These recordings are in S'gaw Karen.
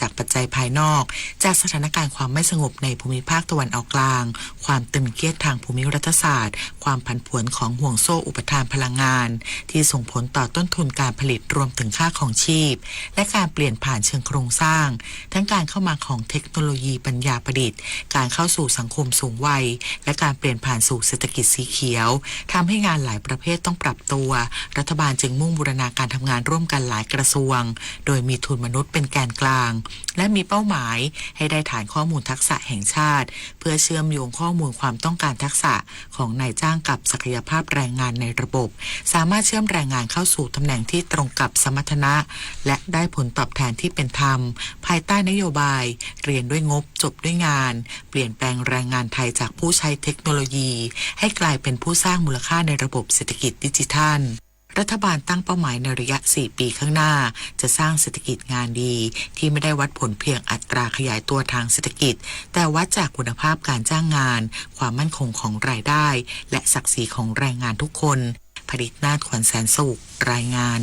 จากปัจจัยภายนอก จากสถานการณ์ความไม่สงบในภูมิภาคตะวันออกกลาง ความตึงเครียดทางภูมิรัฐศาสตร์ ความผันผวนของห่วงโซ่อุปทานพลังงาน ที่ส่งผลต่อต้นทุนการผลิตรวมถึงค่าครองชีพ และการเปลี่ยนผ่านเชิงโครงสร้าง ทั้งการเข้ามาของเทคโนโลยีปัญญาประดิษฐ์ การเข้าสู่สังคมสูงวัย และการเปลี่ยนผ่านสู่เศรษฐกิจสีเขียว ทำให้งานหลายประเภทต้องปรับตัว รัฐบาลจึงมุ่งบูรณาการทำงานร่วมกันหลายกระทรวง โดยมีทุนมนุษย์เป็นแกนกลาง และมีเป้าหมายให้ได้ฐานข้อมูลทักษะแห่งชาติ เพื่อเชื่อมโยงข้อมูลความต้องการทักษะของนายจ้างกับศักยภาพแรงงานในระบบ สามารถเชื่อมแรงงานเข้าสู่ตำแหน่งที่ตรงกับสมรรถนะ และได้ผลตอบแทนที่เป็นธรรม ภายใต้นโยบาย เรียนด้วยงบ จบด้วยงาน เปลี่ยนแปลงแรงงานไทยจากผู้ใช้เทคโนโลยี ให้กลายเป็นผู้สร้างมูลค่าในระบบเศรษฐกิจดิจิทัล รัฐบาลตั้งเป้าหมายในระยะสี่ปีข้างหน้า จะสร้างเศรษฐกิจงานดี ที่ไม่ได้วัดผลเพียงอัตราขยายตัวทางเศรษฐกิจ แต่วัดจากคุณภาพการจ้างงาน ความมั่นคงของรายได้ และศักดิ์ศรีของแรงงานทุกคน ผลิตนาถ ขวัญแสนสุข รายงาน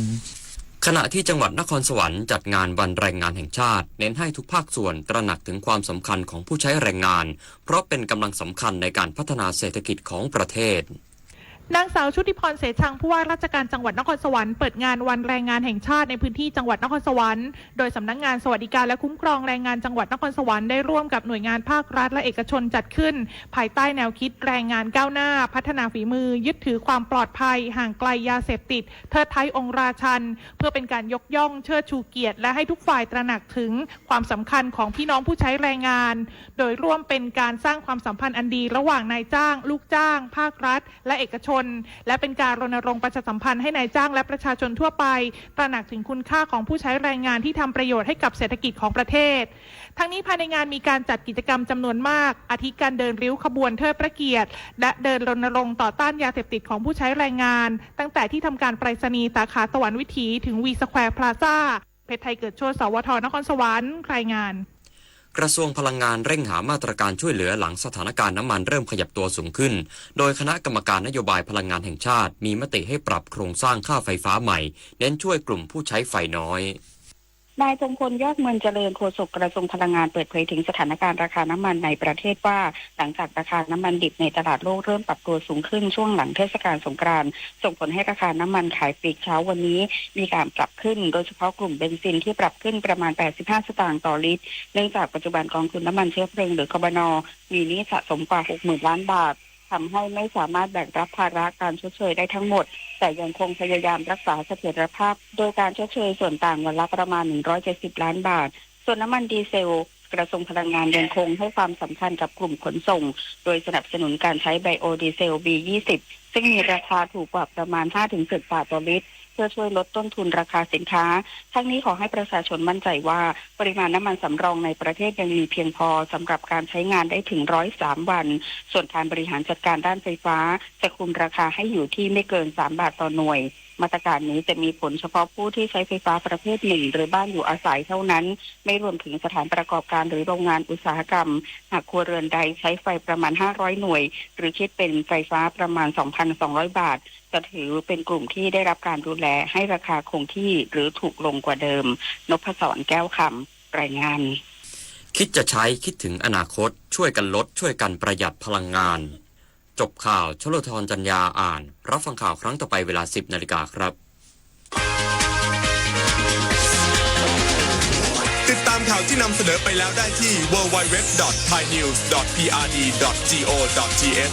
ขณะที่จังหวัดนครสวรรค์จัดงานวันแรงงานแห่งชาติ เน้นให้ทุกภาคส่วนตระหนักถึงความสำคัญของผู้ใช้แรงงาน เพราะเป็นกำลังสำคัญในการพัฒนาเศรษฐกิจของประเทศ นางสาวชุติพร เสชัง ผู้ว่าราชการจังหวัดนครสวรรค์ เปิดงานวันแรงงานแห่งชาติในพื้นที่จังหวัดนครสวรรค์ โดยสำนักงานสวัสดิการและคุ้มครองแรงงานจังหวัดนครสวรรค์ ได้ร่วมกับหน่วยงานภาครัฐและเอกชนจัดขึ้น ภายใต้แนวคิดแรงงานก้าวหน้า พัฒนาฝีมือ ยึดถือความปลอดภัย ห่างไกลยาเสพติด เทิดไท้องค์ราชัน เพื่อเป็นการยกย่องเชิดชูเกียรติ และให้ทุกฝ่ายตระหนักถึงความสำคัญของพี่น้องผู้ใช้แรงงาน โดยร่วมเป็นการสร้างความสัมพันธ์อันดีระหว่างนายจ้าง ลูกจ้าง ภาครัฐ และเอกชน และเป็นการรณรงค์ประชาสัมพันธ์ให้นายจ้างและประชาชนทั่วไป ตระหนักถึงคุณค่าของผู้ใช้แรงงานที่ทำประโยชน์ให้กับเศรษฐกิจของประเทศ ทั้งนี้ภายในงานมีการจัดกิจกรรมจำนวนมาก อาทิการเดินริ้วขบวนเทิดพระเกียรติ และเดินรณรงค์ต่อต้านยาเสพติดของผู้ใช้แรงงาน ตั้งแต่ที่ทำการไปรษณีย์สาขาสวรรค์วิถี ถึงวีสแควร์พลาซ่า เพชรไทยเกิดโชติ สวท นครสวรรค์ รายงาน กระทรวงพลังงานเร่งหามาตรการช่วยเหลือหลังสถานการณ์น้ำมันเริ่มขยับตัวสูงขึ้น โดยคณะกรรมการนโยบายพลังงานแห่งชาติมีมติให้ปรับโครงสร้างค่าไฟฟ้าใหม่ เน้นช่วยกลุ่มผู้ใช้ไฟน้อย นายทรงพล ยอดเมืองเจริญ โฆษกกระทรวงพลังงาน เปิดเผยถึงสถานการณ์ราคาน้ำมันในประเทศว่า หลังจากราคาน้ำมันดิบในตลาดโลกเริ่มปรับตัวสูงขึ้นช่วงหลังเทศกาลสงกรานต์ ส่งผลให้ราคาน้ำมันขายปลีกเช้าวันนี้มีการปรับขึ้น โดยเฉพาะกลุ่มเบนซินที่ปรับขึ้นประมาณ แปดสิบห้า สตางค์ต่อลิตร เนื่องจากปัจจุบันกองทุนน้ำมันเชื้อเพลิงหรือ กบน มีหนี้สะสมกว่า หกหมื่น ล้านบาท ทำให้ไม่สามารถแบกรับภาระการชดเชยได้ทั้งหมด แต่ยังคงพยายามรักษาเสถียรภาพ โดยการชดเชยส่วนต่างวันละประมาณ หนึ่งร้อยเจ็ดสิบ ล้านบาท ส่วนน้ำมันดีเซล กระทรวงพลังงานยังคงให้ความสำคัญกับกลุ่มขนส่ง โดยสนับสนุนการใช้ไบโอดีเซล บี ยี่สิบ ซึ่งมีราคาถูกกว่าประมาณ ห้าถึงสิบ บาทต่อลิตร เพื่อช่วยลดต้นทุนราคาสินค้า ทั้งนี้ขอให้ประชาชนมั่นใจว่า ปริมาณน้ำมันสำรองในประเทศยังมีเพียงพอสำหรับการใช้งานได้ถึง ร้อยสาม วัน ส่วนการบริหารจัดการด้านไฟฟ้า จะคุมราคาให้อยู่ที่ไม่เกิน สาม บาทต่อหน่วย มาตรการนี้จะมีผลเฉพาะผู้ที่ใช้ไฟฟ้าประเภทหนึ่ง หรือบ้านอยู่อาศัยเท่านั้น ไม่รวมถึงสถานประกอบการหรือโรงงานอุตสาหกรรม หากครัวเรือนใดใช้ไฟประมาณ ห้าร้อย หน่วย หรือคิดเป็นไฟฟ้าประมาณ สองพันสองร้อย บาท จะถือเป็นกลุ่มที่ได้รับการดูแลให้ราคาคงที่หรือถูกลงกว่าเดิม นพศร แก้วคำ รายงาน คิดจะใช้ คิดถึงอนาคต ช่วยกันลด ช่วยกันประหยัดพลังงาน จบข่าว ชลทร จันยา อ่าน รับฟังข่าวครั้งต่อไปเวลา สิบนาฬิกาครับ ติดตามข่าวที่นำเสนอไปแล้วได้ที่ ดับเบิลยู ดับเบิลยู ดับเบิลยู ดอท ไทยนิวส์ ดอท พีอาร์ดี ดอท จี โอ ดอท ที เอช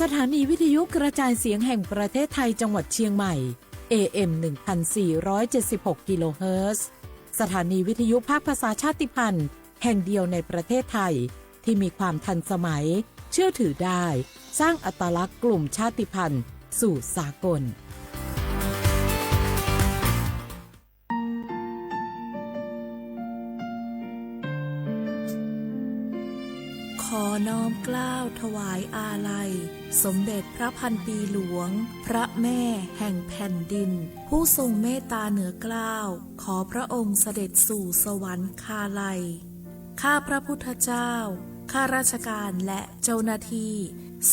สถานีวิทยุกระจายเสียงแห่งประเทศไทยจังหวัดเชียงใหม่ เอเอ็ม หนึ่งพันสี่ร้อยเจ็ดสิบหก กิโลเฮิรตซ์ สถานีวิทยุภาคภาษาชาติพันธุ์แห่งเดียวในประเทศไทย ที่มีความทันสมัย เชื่อถือได้ สร้างอัตลักษณ์กลุ่มชาติพันธุ์สู่สากล เ ขอน้อมเกล้าถวายอาลัยสมเด็จพระพันปีหลวง พระแม่แห่งแผ่นดิน ผู้ทรงเมตตาเหนือเกล้า ขอพระองค์เสด็จสู่สวรรคาลัย ข้าพระพุทธเจ้า ข้าราชการและเจ้าหน้าที่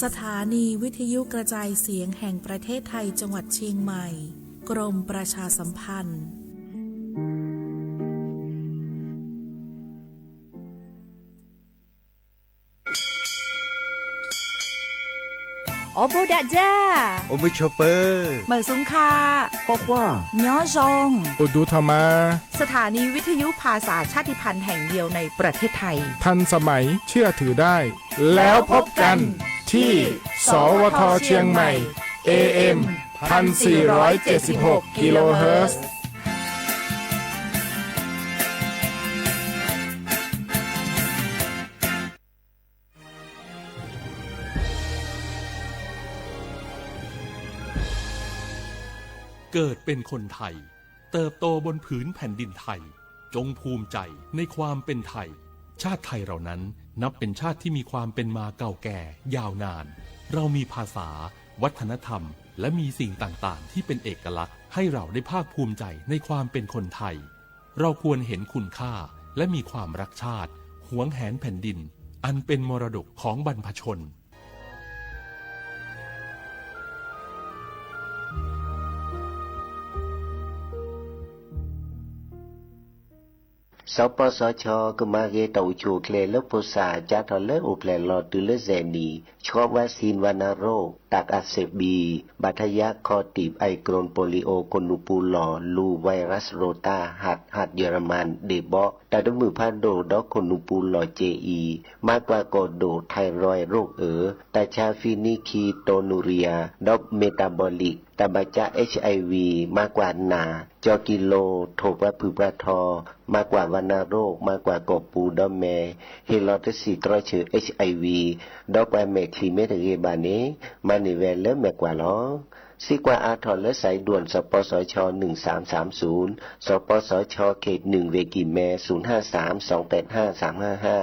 สถานีวิทยุกระจายเสียงแห่งประเทศไทยจังหวัดเชียงใหม่ กรมประชาสัมพันธ์ အိၣ်ဘူးဒးကၠၢ်, အိၣ်မုာ်ဆိးပၢၤ, မုာ်ဆူၣ်ခါ, ကွၢ်ကွၢ်, ညီယီၣ်, အိၣ်ဒူထီၣ်မး, สถานีวิทยุภาษาชาติพันธุ์แห่งเดียวในประเทศไทย ทันสมัย เชื่อถือได้ แล้วพบกันที่ สวท เชียงใหม่ เอ เอ็ม พันสี่ร้อยเจ็ดสิบหก กิโลเฮิรตซ์ เกิดเป็นคนไทย เติบโตบนผืนแผ่นดินไทย จงภูมิใจในความเป็นไทย ชาติไทยเรานั้นนับเป็นชาติที่มีความเป็นมาเก่าแก่ยาวนาน เรามีภาษา วัฒนธรรม และมีสิ่งต่างๆ ที่เป็นเอกลักษณ์ ให้เราได้ภาคภูมิใจในความเป็นคนไทย เราควรเห็นคุณค่า และมีความรักชาติ หวงแหนแผ่นดิน อันเป็นมรดกของบรรพชน สปสช ကမၤဂ့ၤတၢ်အိၣ်ဆူၣ်အိၣ်ချ့လၢဖိသၣ် ကၢ်ထီၣ်လၢအိၣ်ဖျဲၣ်လီၤတုၤလၢစဲးနံၣ် ဆှီဝါစံ วัณโรค ตับอักเสบบี บาดทะยัก คอตีบ ไอกรน โปลิโอ ခိၣ်နူာ်ပူၤလီၢ် လူ ไวรัสโรตา หัด หัดเยอรมัน ဒ့ၣ်ဘီ တၢ်တမုာ်ဖးဒိၣ် ဒီးခိၣ်နူာ်ပူၤလီၢ် เจอี မၤကွၢ်ကီၢ်ဒိၣ် ไทรอยด์ โรคเอ๋อ တၢ်ဆါ ฟีนิคีโทนูเรีย ဒီး เมตาบอลิก တၢ်ဘၣ်ကၢ เอชไอวี မၤကွၢ်နၢ် ကၠီၤကံလိၤ ထိၣ်ပှၤဖုၣ်ပှၤထီၣ် မၤကွၢ် วัณโรค မၤကွၢ်ကီၢ်ပူၤဒီးမဲာ် ဟ့ၣ်လီၤတဆံးတြီဆၢ เอชไอวี ဒီးပှၤမဲာ်ချံမ့ၢ်တဂ့ၤဘၣ်န့ၣ် မၤန့ၢ်ဝဲလၢမဲာ်ကွၢ်လီၤ. စံးကွၢ်အါထီၣ်လၢ สายด่วน สปสช หนึ่งสามสามศูนย์, สปสช เขตหนึ่ง เวกิแม ศูนย์ห้าสาม สองแปดห้า สามห้าห้า,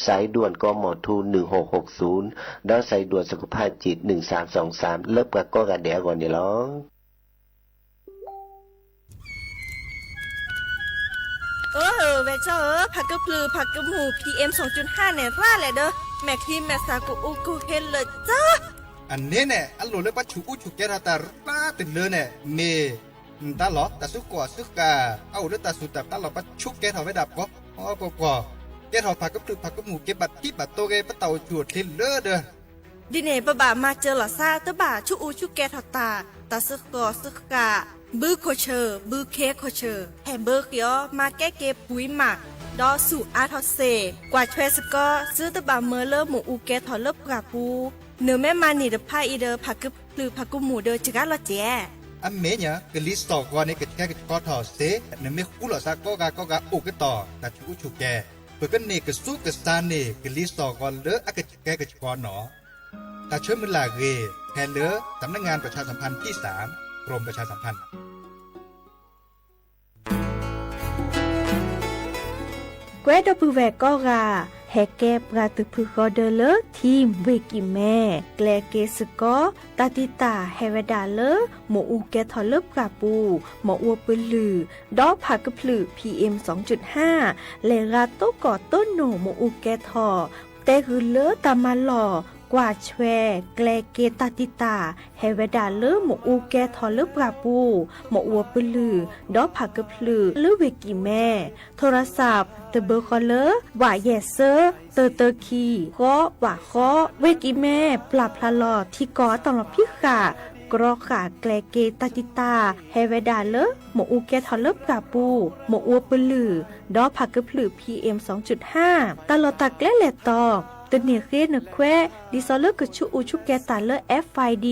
สายด่วน กมธ หนึ่งหกหกศูนย์ ဒီး สายด่วนสุขภาพจิต หนึ่งสามสองสาม လၢပှၤကိးဂၤဒဲးအဂီၢ်န့ၣ်လီၤ. အၢ ဝဲၢ်ကၠီဧၢ, ဖးကဖျုးဖးကမူၣ် พีเอ็มสองจุดห้า န့ၣ် ရၣ်လဲၣ်ဒီး မဲာ်ချံမဲာ်သၣ်ကအိၣ်ကဟ့လၢာ်ကၠီ အန့ၣ်န့ၣ် အလိၣ်လၢပှၤဆူးအူဆူးကဲထီၣ်တၢ်ရၣ်တလၢန့ၣ် မ့ၢ် တၢ်လီၢ် တၢ်စုကီၢ်စုဃၣ် အအိၣ်လၢတၢ်စူၤတၢ်ပျၢ်လီၤ ပှၤဆူးကဲထီၣ်ဝဲဒၣ်ပှၤ ပှၤပှၤပှၤ ကဲထီၣ်ဖးကဖျုးဖးကမူၣ် ကဲဘၣ်ထံဘၣ်တိၢ်ဂ့ၤ ပတၢ်အိၣ်ဆူၣ်အိၣ်ချ့လၢဒီး ဒ်န့ၣ် ပဘၣ်မၤစၢၤလီၤသး တဘၣ်ဆူးအူဆူးကဲထီၣ်တၢ် တၢ်စုကီၢ်စုဃၣ် ဘုခိၣ်ဆၢၣ် ဘုခ့ခိၣ်ဆၢၣ် ဟဲဘၢဃ့အီၤ မၤကဲက့ၤပှံၤမး ဒီးဆူးအါထီၣ်စ့ၢ် ကွၢ်ထွဲစ့ၢ်ကီး သုတဘၣ်မၢလၢမ့ၣ်အူကဲထီၣ်လၢပှၢ်ပူၤ နမ့ၢ်မၤန့ၢ်တဖၣ်အံၤဒီး ဖးကဖျုးဖးကမူၣ်ဒီး စှၤလီၤကဲ အမ့ၢ်ညါ ကလံၤစိးဂီၤန့ၣ် ကဆှဲကဆှီထီၣ်စ့ၢ် နမ့ၢ်ဃူလိာ်သးကိးဂၤကိးဂၤအိၣ်ကတီၢ် တၢ်ဆူးအူဆူးကဲ ပကန့ၢ်ကဆူးကဆါန့ၢ် ကလံၤစိးဂီၤလၢအကဆှဲကဆှီနီၣ် တၢ်ဆၢမုၢ်လၢ်ဂ့ၤ ဖဲလၢ สำนักงานประชาสัมพันธ์ที่สาม กรมประชาสัมพันธ์ ကွဲဒီပုၢ်ဝဲၢ်ကိးဂၤ ဟဲကဲပှၤသုးဖုဃီဒၢလၢ ထံၣ်ဝ့ၢ်ကံၢ်မဲ ကျဲက့ၤစ့ၢ်ကီး တၢ်တံာ်တာ်ဟဲဝဲဒၣ်လၢ မ့ၣ်အူကဲထီၣ်လၢပှၢ်ပူၤ မ့ၣ်အူပလုၢ် ဒီးဖးကဖျုး พีเอ็มสองจุดห้า လဲၤဂၤတိၢ်ကီၢ်တိၢ်နိၣ်မ့ၣ်အူကဲထီၣ် တဲဃုာ်လၢတၢ်မၤလီၢ် ကွၢ်ဆွဲ ကျဲက့ၤတၢ်တံာ်တာ် ဟဲဝဲဒၣ်လၢမ့ၣ်အူကဲထီၣ်လၢပှၢ်ပူၤ မ့ၣ်အူပလုၢ် ဒီးဖးကဖျုးလၢဝ့ၢ်ကံၢ်မဲ ထိရစး တဘၢဃီလၢ ဝးယဲၢ်စၢ တၢတၢခံ ဃီ ဝးဃီ ဝ့ၢ်ကံၢ်မဲ ပျၢ်ဖျါလီၤထံကီၢ်အတၢ်လီၢ်ဖံးဃာ် ကြီဃာ်ကျဲက့ၤတၢ်တံာ်တာ် ဟဲဝဲဒၣ်လၢ မ့ၣ်အူကဲထီၣ်လၢပှၢ်ပူၤ မ့ၣ်အူပလုၢ် ဒီးဖးကဖျုး พีเอ็มสองจุดห้า တၢ်လီၢ်တၢ်ကျဲလဲၤတီၤ တန့ၢ်ဃ့နခွဲး ဒ်သိးလၢကဆူးအူဆူးကဲတၢ်လၢ FID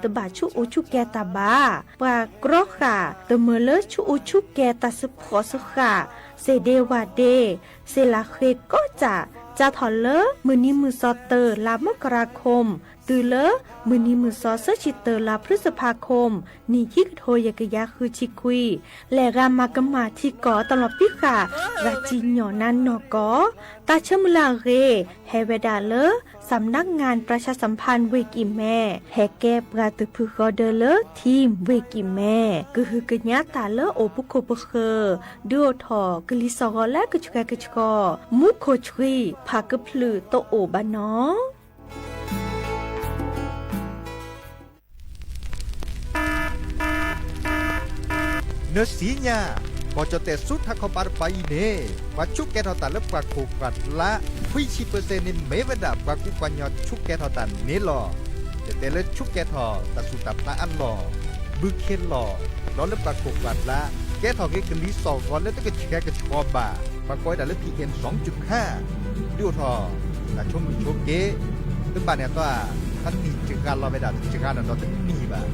တဘၣ်ဆူးအူဆူးကဲတၢ်ဘၣ်. ပှၤကြီဃာ် တမၢလၢဆူးအူဆူးကဲတၢ်စ့ၢ်ဖှီၣ်စ့ၢ်ဃာ် စ့ၢ်ဒ့ဝၣ်ဒ့ စ့ၢ်လၢဃ့ကိးကၠၢ် ကၢ်ထီၣ်လၢ မုၢ်နံၤမုၢ်သီတၢ လါမကရၤခိၣ် တုၤလၢမုၢ်နံၤမုၢ်သီ သၢဆံတၢ လါဖျုစဖါခိၣ် နံၣ်ခံကထိယဲၢ်ကယၤဃုဆံခွံ လဲၤဂၤမၤကမၣ်ထံကီၢ်တလီၤပံဃာ် ရၤစံၣ်ညီၣ်နါနီၢ်ကီၢ် တၢ်ဆၢမုၢ်လၢ်အဂ့ၢ် ဟဲဝဲဒၣ်လၢ စၣ်မနါငၣ် ပြၢ်ဆၣ်စၣ်ဖၣ် ဝ့ၢ်ကံၣ်မဲ ဟဲကဲပှၤသုးဖုဃီဒၢလၢ ထံ ဝ့ၢ်ကံၣ်မဲ ကဟုကညးတၢ်လၢအိၣ်ပူၤခိၣ်ပဃၢၤ ဒုးအိၣ်ထီၣ်ကလံၤစိးဂီၤလၢကဆှဲကဆှီ မူခိၣ်ဆှံ ဖးကဖျုးတအိၣ်ဘၣ်နီၤ. နစံညါ, ကီၢ်ကၠီၣ်တဲၣ်ဆူထးခီပၤတပၤအံၤန့ၣ် ပှၤဆူးကဲထီၣ်တၢ်လၢပှၤခိၣ်ပှၤလါ ခွံဆံပၢၢ်စဲၣ်န့ၣ် မ့ၢ်ဝဲဒၣ်ပှၤကူပှၤကညီဆူးကဲထီၣ်တၢ်န့ၣ်လီၤ. ကတဲလၢဆူးကဲထီၣ်တၢ်ဆူးတၢ်ဖျးအလီၢ်, ဘုခ့လီၢ်, ဒီးလၢပှၤခိၣ်ပှၤလါ ကဲထီၣ်က့ၤကလံၤစိးဂီၤလၢတကဆှဲကဆှီဘၣ် ပှၤကိးဝဲဒၣ်လၢ PM စူၣ်ခါ ဒုးအိၣ်ထီၣ် တၢ်ဆိမိၣ်ဆိက့ တဘၣ်န့ၣ်အသီ တနံၣ်စှၤလီၤဝဲဒၣ်တစှၤနီၤဒီးတနံၣ်ဘၣ်.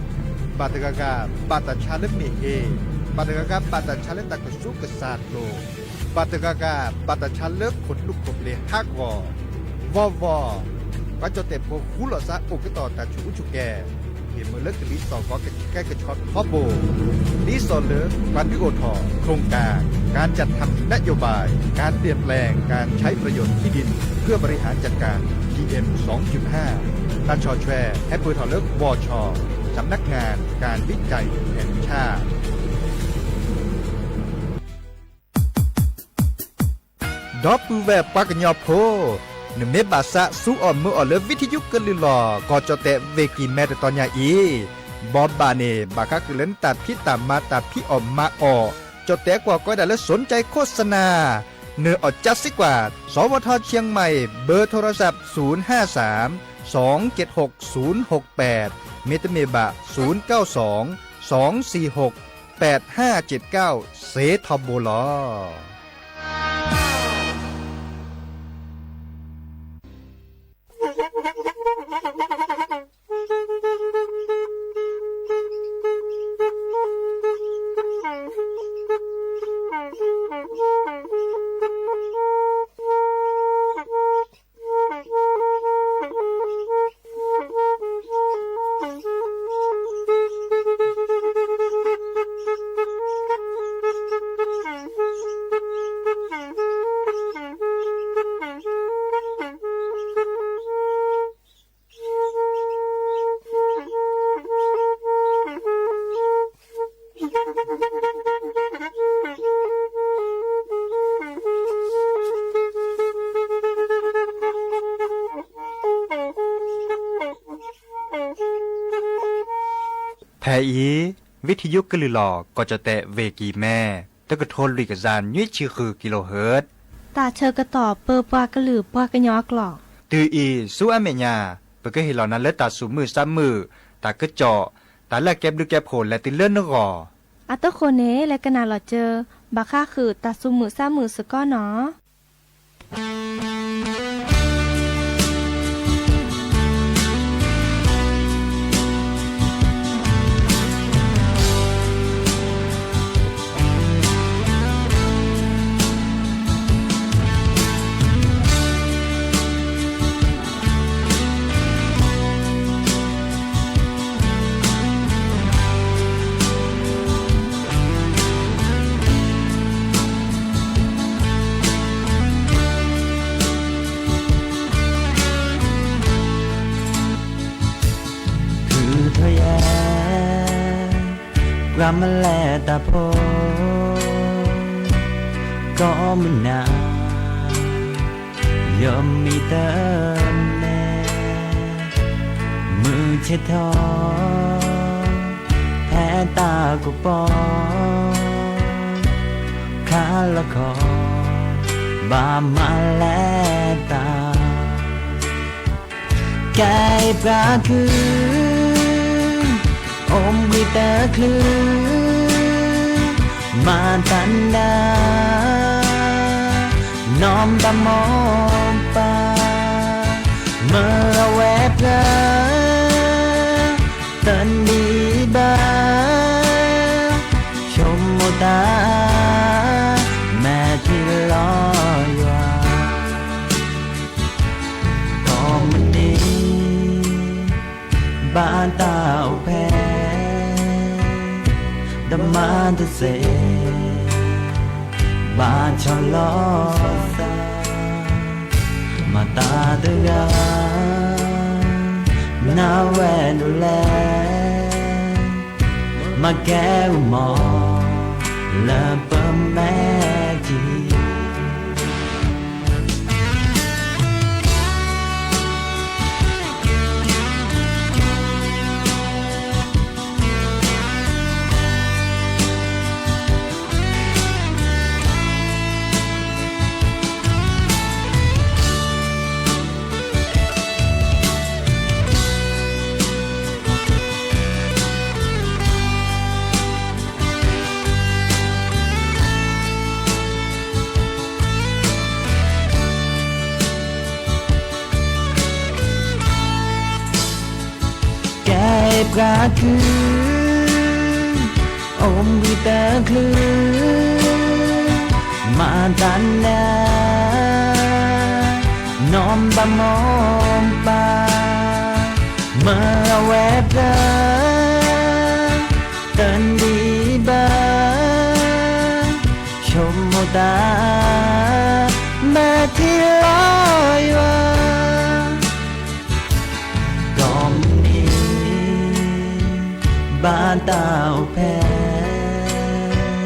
ဘၣ်တဂၤဂၤ ဘၣ်တၢ်ဆါလၢမ့ၢ်ဂ့ၤ, ဘၣ်တဂၤဂၤ ဘၣ်တၢ်ဆါလၢတၢ်ကစူးကစၢ်လိၤ, ဘၣ်တဂၤဂၤ ဘၣ်တၢ်ဆါလၢခိၣ်သူခိၣ်ပျ့ၤဟးဂီၤ, ဝီဝီ ပှၤကၠီၣ်တဲၣ်ဖိဃူလိာ်သးအိၣ်ကတီၢ်တၢ်ဆူးအူဆူၣ်ကဲ ဟ့ၣ်မုာ်လၢကလံၤစိးဂီၤကဆှဲကဆှီထီဘိ, ဒ်သိးလၢပှၤဒုးအိၣ်ထီၣ် โครงการการจัดทำนโยบายการเปลี่ยนแปลงการใช้ประโยชน์ที่ดินเพื่อบริหารจัดการ PM สองจุดห้า တၢ်ဆီၣ်ထွဲဟဲပၢၢ်ထီၣ်လၢ วช สำนักงานการวิจัยแห่งชาติ ဒီပုၢ်ဝဲၢ်ပှၤကညီဖိ, နမ့ၢ်ဘၣ်သးစူအီၣ်မုာ်အီၣ်လၢ ဝံထယုကလုၢ်လီၢ် ကီၢ်ကၠီၣ်တဲၣ်ဝ့ၢ်ကံၢ်မဲတတီၤညါအံၤ, ဘီဘၣ်န့ၣ် ဘၣ်ဃးဃုာ်လၢနတၢ်ဖံးတၢ်မၤတၢ်ဖံးအီၣ်မၤအီၣ်, ကၠီၣ်တဲၣ်ကွၢ်ကိးဝဲဒၣ်လၢ สนใจโฆษณา နၢ်အီၣ်ကၠါစ့ကွၢ် สวท เชียงใหม่ เบอร์โทรศัพท์ ศูนย์ห้าสามสองเจ็ดหกศูนย์หกแปด မ့တမ့ၢ်ဘၣ် ศูนย์เก้าสองสองสี่หกแปดห้าเจ็ดเก้า စ့ထီဘိလီၤ. ဖဲအံၤ ဝံထယုကလုၢ်လီၢ် ကီၢ်ကၠီၣ်တဲၣ်ဝ့ၢ်ကံၢ်မဲ တကထိလွံၢ်ကယၤနွံဆံဃု kilohertz တၢ်ဆၢကတီၢ်ပၢပှၤကလုာ်ပှၤကညီအကျိာ်, တုၤအံၤဆူအမဲာ်ညါ ပကဟ့ၣ်လီၤနၤလၢတၢ်သူၣ်မုာ်သးမုာ်, တၢ်ကစီၣ်, တၢ်လၢအကဲဘျုးကဲဖှိၣ်လဲၤတုၤလၢနဂီၢ်, အတဃိန့ၣ် လဲၤကနၣ်လီၤစၢၤ ဘၣ်ဃးဃုာ်တၢ်သူၣ်မုာ်သးမုာ်စ့ၢ်ကီးနီၤ. ဖုထီၣ်ယဲ ပှၤမၤလဲၤတၢ်ဖိ ကိးမုၢ်နၤ ယမံၤတန့ၢ် မုၢ်ဆ့ၣ်ထီၣ် ဖဲတၢ်ကပီၤ ခါလီၤခီ ဘၣ်မၤလဲၤတၢ် ကဲပှၤခု အိၣ်ဘှံးတချုး မၤတၢ်နၢ နီၢ်တၢ်မိၢ်ပၢ် မၢအဝဲဖျၢၣ် တနံၤဘၣ် ဆိကမိၣ်တၢ် မဲာ်ထံလီၤယွၤ ကိးမုၢ်နံၤ မၤတၢ်တသ့ ဘၣ်ဆီၣ်လီၤသး မၤတၢ်တဂၤ နၢ်ဝဲဒၣ်လဲၣ် မၤကဲအူမီၤ လၢပမဲာ်ထံ ကဲပှၤကုၢ် အိၣ်ဘှံးတချုး မၤတၢ်နၢ နီၢ်ဘၣ်မိၢ်ပၢ် မၤဝဲဖျၢၣ် တနံၤဘၣ် ဆိကမိၣ်တၢ် မၤထံလီၤယွၤ ဒီးမုၢ်နံၤ ဘၣ်တၢ်အိၣ်ဖျဲၣ်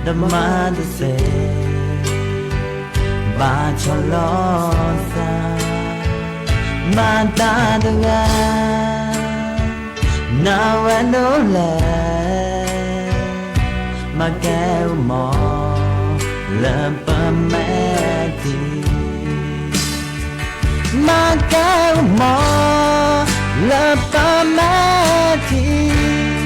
တမၤတသ့ ဘၣ်ဆီၣ်လီၤသး မၤတၢ်တဂၤ နၢ်ဝဲဒၣ်လဲၣ် မၤကဲအူမီၤ လၢပမဲာ်ထံ မၤကဲအူမီၤ လၢပမဲာ်ထံ ဒီး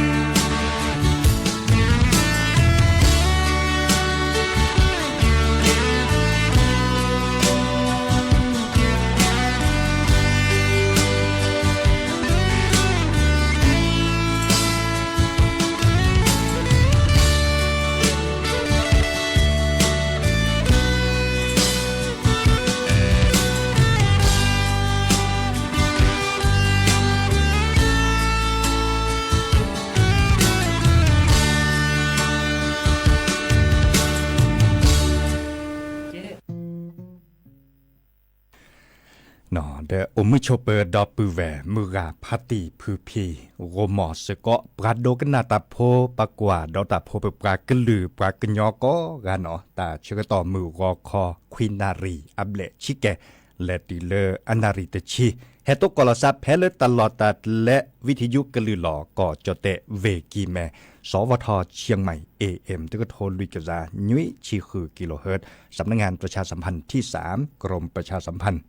အိၣ်မုာ်ဆိးပၢၤဒီပုၢ်ဝဲၢ် မုၢ်ဂၤဖါတံၢ်ဖုဖံ ဂီၢ်မီၢ်စ့ၢ်ကီး ပှၤဒိကနၣ်တၢ်ဖိ ပှၤကွၢ်ဒီးတၢ်ဖိ ပပှၤကလုာ်ပှၤကညီကိးဂၤနီၤ တၢ်ဆၢကတီၢ်မုၢ်ဂီၤခီ ခွံနၣ်ရံၣ်အဘျဲၣ်ဆံကဲၤ လဲၤတုၤလၢအနၣ်ရံၣ်တဆံ ဟဲတိကိးလီၤသးဖဲလၢတၢ်လီၢ်တၢ်ကျဲ ဝံထယုကလုာ်လီၤ ကီၢ်ကၠီၣ်တဲၣ် ဝ့ၢ်ကံၢ်မဲ စးထီၣ် เชียงใหม่ เอเอ็ม တကထိလွံၢ်ကယၤနွံဆံဃု กิโลเฮิรตซ์ สำนักงานประชาสัมพันธ์ที่สาม กรมประชาสัมพันธ์